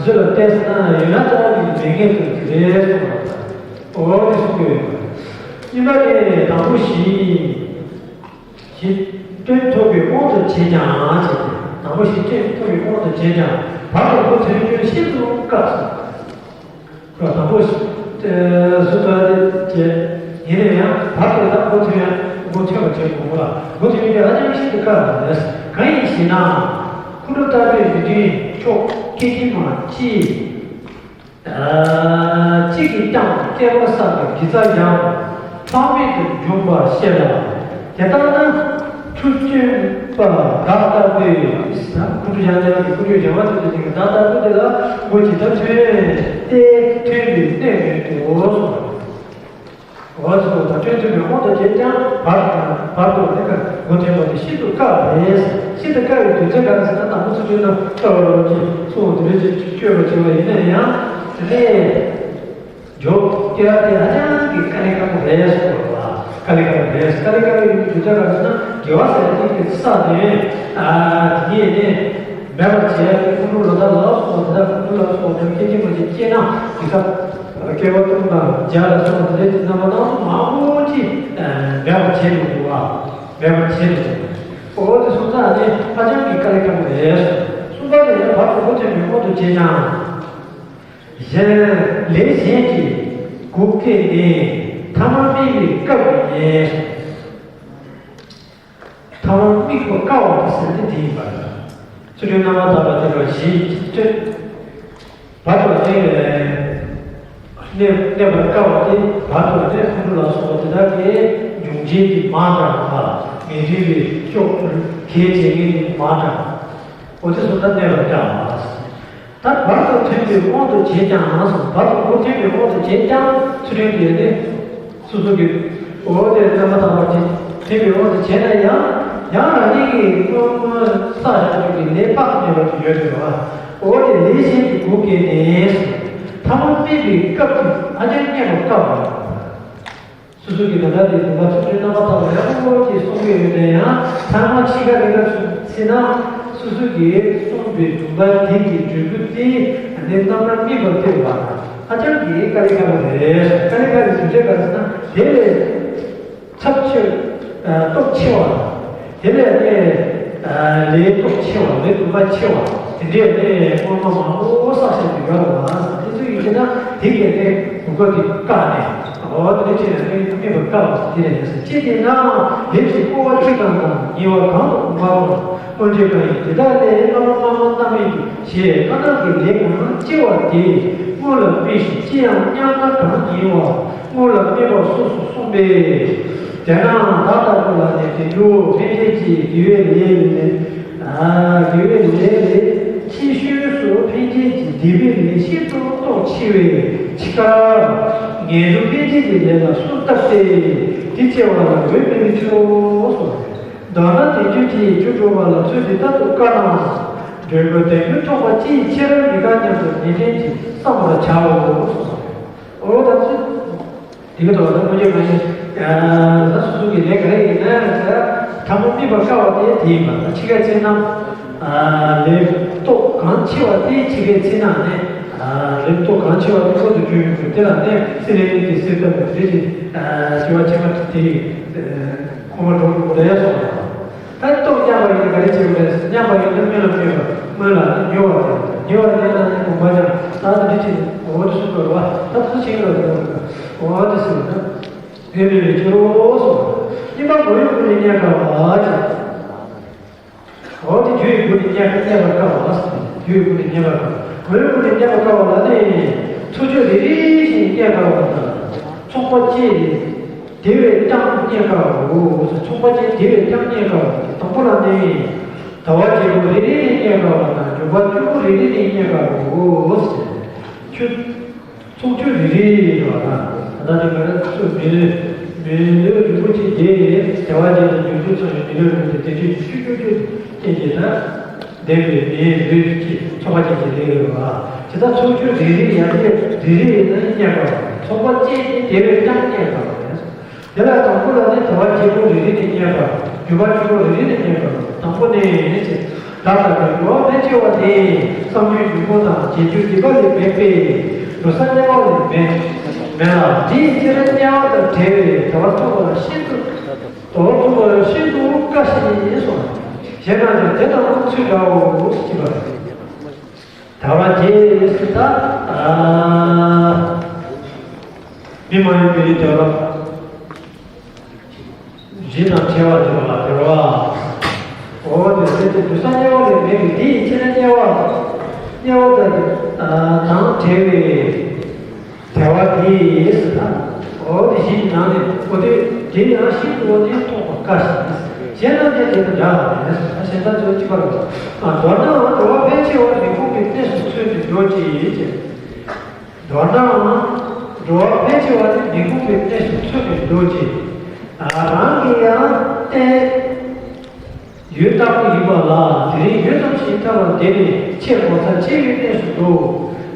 ཚོ་ལ་བལྟས་ཟེར་ན་ཡོད་ན་རྩ་བ་ནས་མེད་ངེས་དུ་རེད་གསུངས་པ་དང་། འོ་དེ་གསུང་གི་ཡོད། གཉིས་པ་ནི་དང་པོ་བཞི། བཞི་སྟོན་ཐུབ་པའི་དབང་དུ་བྱས་ཀྱང་ཟེར་ཏེ། དང་པོ་བཞི་སྟོན་ཐུབ་པའི་དབང་དུ་བྱས་ཀྱང་བར་དུ་མགོ་ཐོན་སྐྱོན་ཤིན་ཏུ་དཀའ་ཟེར། དང་པོ་བཞི་སུ་ལྟ་དེ་བྱས། ཡིན་ན་ཡང་བར་དུ་ད་མགོ་ཐོན་ཡང་མགོ་ཐོན་པར་བྱེད་དགོས་ལ། མགོ་ཐོན་ཡང་ཧ་ཅང་ཤིན་ཏུ་དཀའ་བ་རེད། གང་ཡིན་ཞེ་ན། ཁུ་ནུ་ལྟ་བུའི་མི་མཐུན་ཕྱོགས་སྐད་ཅིག་མ་གཅིག་གཅིག་གིས་ཀྱང་སྐྱེ་བ་བསགས་པའི་དགེ་རྩ་ཡང་ལྷག་མེད་དུ་འབྱུང་བར་བཤད་ལ། དེ་ལྟར་ན་ཁྲུས་སྐྱོན་པ་བདག་ལྟ་བུས་ཁུ་ཁྲུ་ཡང་ཡང་གི་ཁུ་ཁྲུ་བྱ་བ་དེ་དེ་བདག་ལྟ་བུ་དེ་ལ་མགོ་ཇི་ལྟར་ཐོན་ཏེ་ཐོན་པའི་གནས་མེད་དོ། འོ་ཟེར་བ་དང་། སྐྱོན་ཐོན་པའི་དབང་དུ་བྱས་ཀྱང་བར་བར་དུ་ནི་མགོ་ཐོན་པ་དེ་ཤིན་ཏུ་དཀའ་བ་རེད། ཤིན་ཏུ་དཀའ་བའི་དོན་ཚན་ག་རེ་ཟེར་ན། དང་པོ་ཚུལ་ཁྲིམས་དང་ལྟ་བ་རོགས་ཀྱིས་གསུངས་པ་དེ་རེད། ཅེས་བསྐྱོད་པར་བྱེད་པ་ཡིན་ན་ཡང་དེ་ནས་འཇོག་སྐྱེ་བ་དེ་ཧ་ཅང་གི་དཀའ་ལས་ཁག་པོ་རེད་ཟེར་བ། དཀའ་ལས་ཁག་པོ་རེད། དཀའ་ལས་ཁག་པོ་ཡིན་པའི་དོན་ཚན་ག་རེ་ཟེར་ན། དགེ་བ་ཟེར་ཡ་དེ་གི་ས་དེ་ཨ་དེ་ནས་མེད་པར་བྱས་ཏེ་ཁུ་ནུ་ལོ་ཟླ་ལ་སོགས་པ་དེ་དག་ཁུ་ནུ་ལ་སོགས་པ་དེ་སྐད་ཅིག་མ་གཅིག་སྐྱེས་ན་དེ་ས། སྐྱེ་བ་གསུམ་དང་བརྒྱ་ལ་སོགས་པ་དེ་འདྲའི་རྣམ་པ་སྣ་ཚོགས་མང་པོ་ཅིག་མེད་པར་བྱེད་དུ་འདུག་བ། མེད་པར་བྱེད་དུ་འདུག། འོ་དེ་སོང་ཙང་ནི་ཧ་ཅང་གི་དཀའ་ལས་ཁག་པོ་རེད། གསུམ་པ་ནི་ཡང་བར་དུ་མགོ་ཐོན་པའི་དབང་དུ་བྱས་ཀྱང་། གཞན་ལས་གཞན་གྱི་སྒོ་ཀུན་ནས་ཐ་མ་དམིགས་པའི་སྐབས་ཀྱི་ཉེས། ཐ་མ་དམིགས་པ་དཀའ་བ་དེ་ཟེར་ནི་དེ་ཡིན་པ། ཚུལ་ཁྲིམས་རྣམ་པར་དག་པ་དེ་ལ་གཞི་སྟོན། བར་དུ་གནས་གནས་གནས་པར་དཀའ་བ་དེ་བར་དུ་གནས་ཁུ་ནུ་ལ་སོགས་པ་དེ་དག་གི་འབྱུང་རྐྱེན་གྱིས་མ་དྲངས་པ། ངེས་འབྱུང་གི་ཕྱོགས་གལ་ཆེ་ངེས་ཀྱིས་མ་དྲངས། འོ་དེ་སོང་ཙང་གནས་པར་དཀའ་བ། ད་བར་དུ་ཐོན་པའི་དབང་དུ་བྱས་ཀྱང་ཟེར། བར་དུ་མགོ་ཐོན་པའི་དབང་དུ་བྱས་ཀྱང་ཚུལ་ཁྲིམས་ཀྱི་ནི། སོ་སོ་གི་འོ་དེ་རྣམ་པར་དག་པ་དེ་ཐེབས་པའི་དབང་དུ་བྱས་ན་ཡང་ཡང་རང་ཉིད་ཀྱི་སྔོན་སྔོན་བསགས་བཞག་པའི་ལས་དཔག་ཏུ་མེད་པ་དེ་ཡོད་པའི་བ། འོ་དེ་ལས་གཞན་གྱི་སྒོ་ཀུན་ནས་ཐ་མ་དམིགས་པའི་སྐབས་ཀྱི་ཨ་ཅག་རྙེད་པར་དཀའ་བ། སོ་སོ་གི་ད་ལྟ་དེ་ནུས་པ་ཚུལ་ཁྲིམས་རྣམ་པར་དག་པ་ཡག་པོ་ཅིག་སྲུང་གི་ཡོད་ན་ཡང་ཚང་མ་ཕྱི་ཁ་རི་ཁ་ཚུད་ན། སོ་སོ་གིས་གསུངས་པའི་སྒྲུང་པ་དེ་གི་འབྲས་བུ་དེ་ནི་རྣམ་པར་སྨིན་པར་ཐལ་བ། ཨ་ཅག་གི་དཀའ་ལས་ཁག་པོ་རེད། དཀའ་ལས་ཁག་པོའི་རྒྱུ་མཚན་ག་རེ་ཟེར་ན། དེ་ལས་ཚབས་ཆེ་བ་སྟོབས་ཆེ་བ། དེ་ལས་ནི་ལས་སྟོབས་ཆེ་བ། ལས་དུམ་པ་ཆེ་བ་དེ་འདྲས་ནི་སྔོན་མ་མང་པོ་བསགས་བཞག་ཏུ་ཡོད་པ། དེ་ཚོ་ཡིན་ན་དེ་གས་ནི་གོ་སྐབས་དེ་བཀག་ནས། འོ་དེ་འདྲས་བྱས་ནས་ནི་སྨིན་པར་དཀའ་བ་དེ་རེད་ཟེར། ཅི་སྟེ་ན་ལས་ཀྱི་སྤོབས་པ་ཅི་གང་དང་ཉེ་བ་གང་དུ་གོམས་པའམ། སྔོན་ཆད་གང་ཡིན་དེ་དག་ལས་སྔ་མ་སྔ་མ་རྣམ་སྨིན་ཞེས་སྔ་ན་གི་ལས་གང་ལྕི་བ་དེ་སྔོན་ལ་སྨིན་ཞིང་ལྕི་ཡང་སྙམ་ན་གང་ཉེ་བ་སྔོན་ལ་སྨིན་པ་སོགས་སུ་གསུངས་པས། དེས་ན་བདག་ལྟ་བུ་ལ་ནི་དེ་འདྲའི་འཕེན་བྱེད་ཀྱི་དགེ་བའི་ལས་ལས་ཨ་དགེ་བའི་ལས་ལས་ཕྱི་ཤུལ་སུ་འཕེན་བྱེད་ཀྱི་སྡིག་པའི་ལས་ཤིན་ཏུ་སྟོབས་ཆེ་བའི་ཕྱིར། ངན་སོང་འཕེན་བྱེད་ཀྱི་ལས་ལ་སུ་བལྟ་སྟེ། དེ་སྐྱེ་བ་ལ་འོས་མེད་པའི་ཕྱིར་རོ་གསུངས། མདོར་ན་དེ་ཆོས་ཅན་གྱི་རྒྱུ་སྒྲུབ་པ་ལ་ཚུལ་འདི་ལྟར་དུ་དཀའ་ན། འབྲས་བུ་དེ་ཉིད་ཐོབ་པ་ཅིའི་ཕྱིར་མི་དཀའ་སྙམ་དུ་ངེས་ཅན་གྱིས་བསམ་པར་བྱའོ། འོ་ད་ཚུལ་འདི་ག་ཐོག་ལ་ངོས་འཛིན་མ་ཡིན། ད་སོ་སོ་གི་ལས་ག་རེ་ཡིན་ན་ཟེར། ཐ་མ་སྨིན་པར་དཀའ་བ་དེ་དེ་ཡིན་པ། ཕྱི་ཁ་ཅན་ན་ལས་སྟོབས་གང་ཆེ་བ་དེ་ཕྱི་ཁ་ཅན་ན་ནི་ལས་སྟོབས་གང་ཆེ་བ་དེ་ཁོ་ཚོ་བརྗོད་ཡོང་དུས་དེ་ལ་ནི་སྲེད་ལེན་གྱི་སྲེད་ཐབས་རེད་ཅེས་བྱ་བ་ཕྱི་མ་དེ། ཁོ་མ་གྲོགས་པོ་རེ་སོང་། ད་ལྟོགས་སྙམ་པ་ཡིན་ན་ག་རེ་བྱེད་དགོས་རེད། སྙམ་པ་ཡིན་ན་སྨོན་ལམ་སྨོན་པ། སྨོན་ལམ་ནི་མྱུར་བར་བྱེད། མྱུར་བར་བྱེད་ན་ནི་དགོངས་པ་འཆང་། ད་འདི་བྱེད་འོ་འདི་གསུངས་པ་རེད་བ། ད་ཚུལ་ཆེན་ལ་རེད་འོ་འདི་ཟེར་ན། འོས་མེད་པའི་ཕྱིར་རོ་གསུངས། གཉིས་པ་མགོ་བོའི་སྒོ་ནས་རྙེད་དཀའ་བ་ཞེས། འོ་དེ་རྒྱུ་ཡི་སྒོ་ནས་རྙེད་རྙེད་པར་དཀའ་བ། རྒྱུ་ཡི་སྒོ་ནས་རྙེད་པར་དཀའ་བ། མགོ་བོའི་སྒོ་ནས་རྙེད་པར་དཀའ་བ་ལ་ནི། ཚོགས་ཆོས་རེ་རེ་བཞིན་རྙེད་དཀའ་བ་དང་། ཚོགས་པ་ཅན་དེ་བས་ཀྱང་རྙེད་དཀའ་བའོ། ཚོགས་པ་ཅན་དེ་བས་ཀྱང་རྙེད་དཀའ་བ། དང་པོ་ལ་ནི། ཟླ་བ་བརྒྱད་པོ་རེ་རེ་ནས་རྙེད་དཀའ་བ་དང་འབྱུང་བ་བཅུ་པོ་རེ་རེ་ནས་རྙེད་དཀའ་བའོ། ཆོས། ཚོགས་ཆོས་རེ་རེ་ཡིན་པ་དང་། ད་ལྟ་དེ་ག་རེ་ཚོས་མི་ལུས་མི་ལུས་རིན་པོ་ཆེ་དེ་ཟླ་བ་བརྒྱད་དང་འབྱུང་བཅུ་ཚང་བའི་མི་ལུས་རིན་པོ་ཆེ་དེ་ཆོས་ཀྱི་ཆོས་ཀྱི་ཆོས་ཀྱི་རྐྱེན་གྱིས་ད་ལྡན་པའི་མིའི་ལུས་ཀྱི་ཚོགས་པ་ཅན་གྱི་ལུས་ཡོད་པ། ཇི་ལྟར་ཚོགས་ཆོས་རེ་རེ་ཡང་དེ་རེ་རེ་ཡིན་ན་རྙེད་པ། ཚོགས་པ་ཅན་དེ་དེ་བས་ཀྱང་རྙེད་པ། དེ་ལ་དང་པོ་ལ་ནི་ཟླ་བ་བརྒྱད་པོ་རེ་རེ་ནས་རྙེད་པ། འབྱུང་བ་བཅུ་པོ་རེ་རེ་ནས་རྙེད་པ། དང་པོ་ནི་ཅེས། བདག་ལྟ་བུའི་འགྲོ་བ་ཕལ་ཆེ་བ་ནི་བསམ་རྒྱུའི་འབྱུང་པོ་དང་བྱེད་རྒྱུའི་སྡིག་པ་ལས་མེད་པས་འགྲོ་ས་དམྱལ་བ་ལས་མེད། མེད་ལ། དེའི་ཕྱིར་དམྱལ་བ་དང་བྲལ་བའི་བདེ་བ་ཐོབ་པ་ཤིན་ཏུ། བདེ་བ་ཐོབ་པ་ཤིན་ཏུ་དཀའ་ཞིང་གསུངས། གཞན་རྣམས་ཀྱང་དེ་དང་ཚུལ་འདྲའོ་ཞེས་པ། བདེ་བ་དེ་ད་ཨ་མི་མ་ཡིན་པའི་བདེ་བ། གཞན་དང་བྲལ་བ་བདེ་བ་བདེ་བ། འོ་དེ་ཟེར་ཏེ་དུས་སང་དམྱལ་བ་ལས་མེད་པའི་དེ་ཡི་ཕྱིར་དམྱལ་བ། དམྱལ་བ་དང་བྲལ་བའི་བདེ་བ་དེ་ཡིས་ཟེར་ན། འོ་དེ་བཞི་ཡི་ནང་ནས་འོ་དེ་དེ་ཡང་ཤིན་ཏུ་འོ་དེ་མཐོང་བ་དཀའ་ཞིང་། གཞན་རྣམས་ཀྱང་དེ་དང་འདྲ་བ་མེད་ཟེར་ན། གཞན་དག་ཚོས་གཅིག་པར་རོ། མདོར་ན་འགྲོ་བ་ཕལ་ཆེ་བ་མི་ཁོམ་པའི་གནས་སུ་ཚུད་དུ་འགྲོ་ཅིག་ཅེས། མདོར་ན་འགྲོ་བ་ཕལ་ཆེ་བ་ནི་མི་ཁོམ་པའི་གནས་སུ་ཚུད་དུ་འགྲོ་ཅིག། རང་གི་ཡང་རྟེན། ཡུལ་ལྟ་བུ་ཡིན་པ་ལ། དེ་རིང་ཡུད་ཙམ་ཞིག་ཐར་པ་དེ་ནི་ཆེས་ངོ་མཚར་ཆེ་བའི་གནས་སུ་འགྲོ།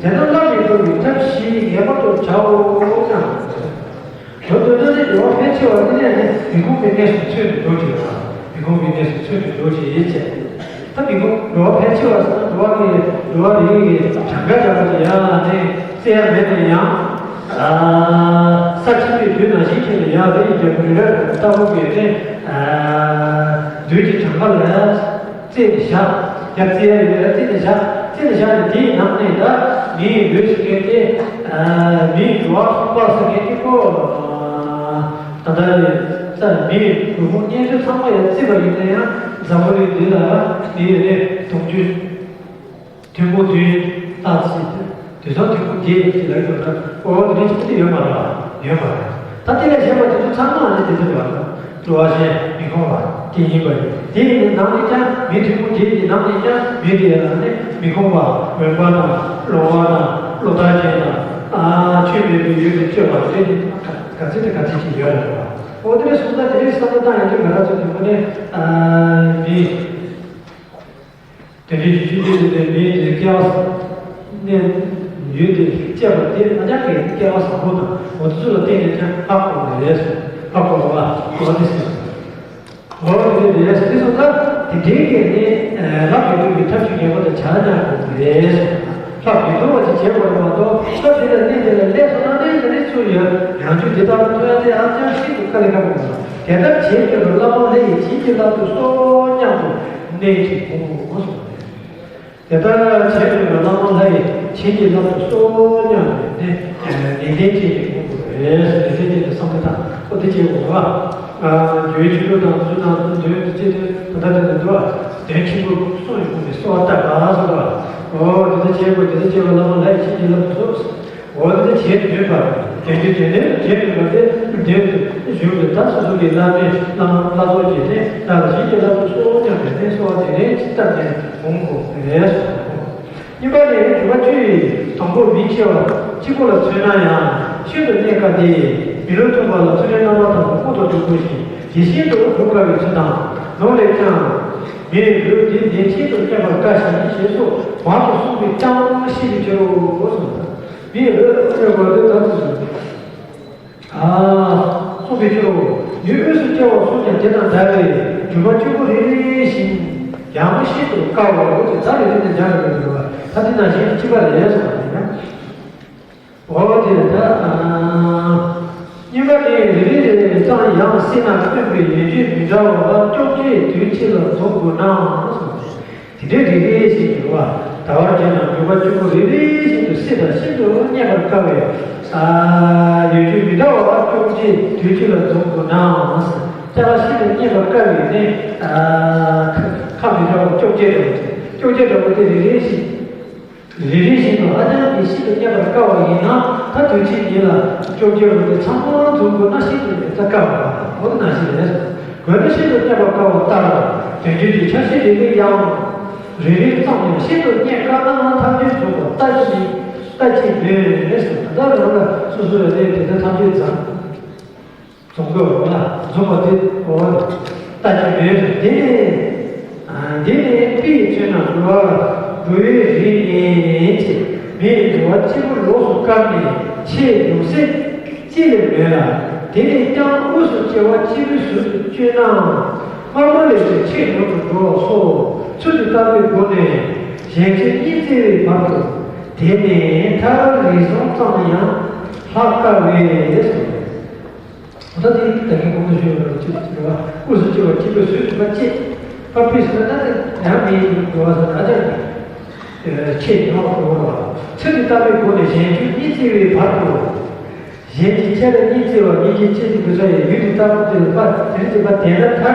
དེ་ན་སླར་མི་འགྲོ་བའི་ཐབས་ཤེས་ངེས་པར་དུ་བྱའོ་སྙམ། འགྲོ་འདོད་ན་ནི་འགྲོ་བ་ཕལ་ཆེ་བ་དེ་ནས་ནི་མི་ཁོམ་པའི་གནས་སུ་ཚུད་དུ་འགྲོ་ཅིག་ལ། མི་ཁོམ་པའི་གནས་སུ་ཚུད་དུ་འགྲོ་ཅིག་ཡིན་ཅེས། ད་མི་ཁོམ་འགྲོ་བ་ཕལ་ཆེ་བ་ཟེར་ན་འགྲོ་བ་གི་འགྲོ་བ་རིགས་ཀྱི་གྲངས་ཀ་བྱ་བ་དེ་ཡང་ནི་བཙལ་ཡ་མེད་ན་ཡང་། ས་ཆེན་པོའི་དུས་ནང་བཞིན་ཁྱེད་ལ་ཡང་རེ་ཡི་རྒྱལ་པོ་རི་རབ་ལྟ་བུ་གི་ནི་དུས་ཀྱི་གྲངས་ཀ་ལ་ཡང་། རྩིས་ནས་བཞག་ཡ་རྩིས་ཡ་ཡོད་ཡ་རྩིས་ནས་བཞག་རྩིས་ནས་བཞག་ནས་དེའི་ནང་ནས་ད་མིའི་ལུས་ཟེར་མཁན་དེ། མིའི་འགྲོ་བ་གསུམ་པ་ཟེར་མཁན་དེ་ཀོ། ད་ལྟ་ནས་ས་མིའི་ལུས་ཕུང་གཉེན་སྲིད་ཚང་མ་ཡང་བརྩིས་པ་ཡིན་ན་ཡང་འཛམ་བུ་གླིང་འདི་ལ་མིའི་རེ་དུང་ཕྱུར། ཐུན་མོང་བདུན་ལྷག་ཅིག་དུས་སང་ཐུན་མོང་བརྒྱད་ཅིག་ལ་ཡོད་ན་འོ་དེ་ཅིག་དེ་ཡོད་མ་རེད་པ། ཡོད་མ་རེད། ད་དེ་ལས་གཞན་པ་དེ་ཚོ་ཚང་མ་ནི་དེ་ཚོ་རེད་པ། འགྲོ་བ་གཞན་མི་ཁོམ་པ་དེ་ཡིན་པ་རེད། དེ་ཡི་ནང་ནས་ཀྱང་མི་ཐུན་མོང་བརྒྱད་ཀྱི་ནང་ནས་ཀྱང་མི་དེ་ལ་ནི་མི་ཁོམ་པ་འོན་པ་དང་ལོང་བ་དང་བློ་ཐག་ཆད་དང་ཨ་ཆོས་མེད་པའི་ཡུལ་དུ་སྤྱོད་པ་དེ་ནི་ག་ཚོད་དང་ག་ཚོད་ཅིག་ཡོད་རེད་པ། འོ་དེ་ལས་སོང་ཙང་དེ་རིང་བསམ་བློ་བཏང་ཡོང་དུས་ང་རང་ཚོ་དེ་མོ་ནི་ཨ་མི། དེ་འདྲའི་ཞུ་ཆོས་ཅིག་དེ་མིའི་དེ་སྐལ་བ་ནས་ཡོད་དེ་སྐྱེས་པ་དེ་ཨ་ཅག་གི་སྐལ་བ་བཟང་པོ་དང་འོ་དེ་ཚོ་ལ་བརྟེན་ནས་ཀྱང་ཧ་གོ་བ་རེད། ཧ་གོ་བ་འོ་དེ་ཟེར། འོ་དེ་རེད། དེ་སོང་ཙང་དེ་འདྲའི་གི་ནི་ལྷ་མི་འདུལ་བའི་ཐབས་ཤེས་ངེས་པར་དུ་བྱ་ཉག་གོ་རེད། ལྷ་མི་འདུལ་བ་ཞིག་བྱེད་དགོས་མ་གཏོགས་སྐབས་དེ་ལ་གནས་དེ་ལ་སླེབས་སོང་ན་གནས་དེ་ནི་ཚུར་ཡོད་ཡང་རྒྱུ་འདི་ལྟ་བུ་ཐོན་ཡ་དེ་ཧ་ཅང་ཤིན་ཏུ་དཀའ་ལས་ཁག་པོ་རེད། དེ་ལྟར་བྱེད་དགོས་པར་བླ་མ་ལྷ་ཡིས་བྱིན་གྱིས་བརླབ་ཏུ་གསོལ་སྙམ་དུ་གནད་ཀྱིས་དགོངས་སོ། དེ་ལྟར་བྱེད་དགོས་པར་བླ་མ་ལྷ་ཡིས་བྱིན་གྱིས་བརླབ་ཏུ་གསོལ་སྙམ་དུ་ནི་ནན་ཏན་བྱེད་ཀྱི་དགོངས་དགོས་རེད། ནན་ཏན་བྱེད་ཀྱི་བསམ་བློ་བཏང་ཁོ་དེ་བྱེད་དགོས་པ། རྒྱུའི་ཆོས་ལུགས་དང་ཚུལ་དང་དོན་དུ་བྱེད་དུས་ད་ལྟ་དེ་ལ་འདུག་བ། དོན་ཆེན་པོ་གསུངས་ཡོང་གི་གསོལ་བ་བཏབ་པ་སོགས་པ། འོ་དེ་ལྟར་བྱེད་དགོས་དེ་ལྟར་བྱེད་པར་བླ་མ་ལྷ་ཡིས་བྱིན་གྱིས་བརླབ་ཏུ་གསོལ། འོ་དེ་བྱེད་ནུས་པ། དེ་དུས་དེ་ནས་བྱེད་ནུས་པ་དེ་དོན་དུ་བཞུགས་པའི་ད་སོ་སོ་གི་བླ་མའི་བླ་མ་བླ་སྲོག་བཅད་ནས་བདག་ལ་བྱིན་གྱིས་བརླབ་ཏུ་གསོལ་སྙམ་པའི་གནས་གསོལ་བ་དེ་རེད་ཅེས་བཏབ་ནས་འོང་དགོས་རེད་གསུངས། གཉིས་པ་ནི་འགྲུལ་པ་བཅུ་ཡི་དང་པོ་མི་ཆེ་བ་གཅིག་པོ་ལ་མཚོན་ན་ཡང་ཤིན་ཏུ་གནད་དཀའ་སྟེ། མི་ལུས་ཐོབ་པ་ལ་ཚུལ་ཁྲིམས་རྣམ་པར་དག་པ་སྐུ་དང་གདུང་བརྒྱུད་ཅིང་དེ་བཞིན་དུ་སྒྲུབ་དཀའ་བའི་ཚུལ་དང་། ནང་ལས་ཀྱང་། མིའི་ལུས་འདི་ནད་ཅན་དུ་སྐྱེ་བར་དཀའ་ཞིང་ཞེས་སོགས་མང་དུ་གསུངས་པས་ཀྱང་ཤེས་པའི་ཕྱིར་རོ་གསུངས། མིའི་ལུས་ཐོབ་པ་འདི་ལྟར་དུ་གསུངས། ཨ། གསུངས་པའི་ཕྱིར་རོ། ཡུལ་དབུས་སུ་སྐྱེ་བ་སོགས་ཀྱང་དེ་དང་འདྲ་བས་འགྲུལ་པ་བཅུ་པོ་རེ་རེ་བཞིན་ཡང་ཤིན་ཏུ་དཀའ་བའོ། ད་རེ་རེ་ནས་སྦྱར་དགོས་པའི་རེད་བ། ད་དེ་ནང་བཞིན་གཅིག་པ་ལས་སོགས་པ་ཡིན་ན། འོ་དེ་ལ་ད། གཉིས་པ་ནི་རེ་རེ་རེ་རེ་ཙམ་ཡང་སྲིད་ན་སྟོན་པའི་ཡོན་ཏན་མི་འདྲ་བ་བཅོ་བརྒྱད་དུས་གཅིག་ལ་འཛོམས་དགོས་ནའང་གསུངས་ཏེ། དེ་འདྲའི་རིགས་རེ་ཞིག་འགྱུར་བ། ཟླ་བར་གྱུར་ན་འགྱུར་བ་བཅུ་པོ་རེ་རེ་བཞིན་དུ་སྲིད་དང་ཤིན་ཏུ་རྙེད་པར་དཀའ་བའི། ཡོན་ཏན་མི་འདྲ་བ་བཅོ་བརྒྱད་དུས་གཅིག་ལ་འཛོམས་དགོས་ནའང་། ལྕགས་ཤིན་ཏུ་རྙེད་པར་དཀའ་བའི་ནི། ཁ་མི་འདྲ་བ་བཅོ་བརྒྱད་འདྲ་བོ་དེ། བཅོ་བརྒྱད་འདྲ་བོ་དེ་རེ་རེ་བཞིན། རེ་རེ་བཞིན་དུ་ཧ་ཅང་གི་ཤིན་ཏུ་རྙེད་པར་དཀའ་བ་ཡིན་ན། ད་དུས་གཅིག་ཉིད་ལ་བཅོ་བརྒྱད་འོ་དེ་ཚང་མ་འཛོམས་དགོས་ན་ཤིན་ཏུ་ནས་ད་དཀའ་བ་འོ་དེ་ནང་བཞིན་རེད། དགོས་ན་ཤིན་ཏུ་རྙེད་པར་དཀའ་བ་ལྟར། དོན་བརྒྱུད་ཀྱི་ཆ་ཤས་རེ་རེ་ཡང་། རེ་རེ་ཙམ་ཡང་ཤིན་ཏུ་རྙེད་དཀའ་ན་ཐམས་ཅད་འཛོམས་པ་ལྟ་ཅི་ལྟ་ཅི་མོས་ཟེར། ད་རང་ལ་སོ་སོ་ལ་དེ་དེ་ཚོ་ཐམས་ཅད་ཙམ། རྫོང་དཔོན་འོ་ན་རྫོང་པ་དེ་འོ་ལྟ་ཅི་མོས་ཟེར། དེ་ནས་དེ་ནས་དཔེ་ཡི་མཚོན་ན་འགྲོ་བ་འགྲོ་བའི་རིགས་ནི་ཅེས་མིའི་འགྲོ་བ་གཅིག་པུ་ལོགས་སུ་བཀར་ནས་ཆེས་ཉུང་ཟད་ཅི་ལས་མེད་ལ། དེ་ནས་ཀྱང་དབུས་སུ་སྐྱེ་བ་གཅིག་པུའི་ཟུར་དུ་སྤྱོད་ནའང་སྔ་མ་ལས་ཀྱང་ཆེས་ཉུང་དུ་འགྲོ་བ་སོགས་ཚུལ་དུ་བཏགས་པའི་སྒོ་ནས་གཞན་ཕྱིར་གཉིས་བཙལ་བའི་བར་དུ། དེ་ནས་མཐར་རིགས་གསུམ་ཙམ་ཡང་། ཕར་བཀག་པས་སོ། ད་དེ་ད་གིན་གོང་དུ་ཞུས་པ་ནང་བཞིན་རེད་བ། དབུས་སུ་སྐྱེ་བ་སྐྱེ་བའི་ཟོལ་གྱིས་ཕར་བཅད། ཕར་ཕུད་ཟེར་ན་ད་དེ་ཡང་མི་ཡི་འགྲོ་བ་ཟེར་ན་ཨ་ཅག་གི་ཆེས་ཉུང་བ་འགྲོ་བ། ཚེ་འདི་ལྟ་བའི་སྒོ་ནས་གཞན་རྒྱུ་གཉིས་བརྩི་བའི་བར་དུ། གཞན་གྱི་ཆ་ལས་གཉིས་བརྩི་བ་ཉིད་ཀྱི་ཆེད་དུ་དུ་ས་ཡི་ཡུལ་དུ་ལྟ་བུ་དེ་ལ་པ་དེ་རིགས་ཀྱི་པ་དེ་ལ་ཐར།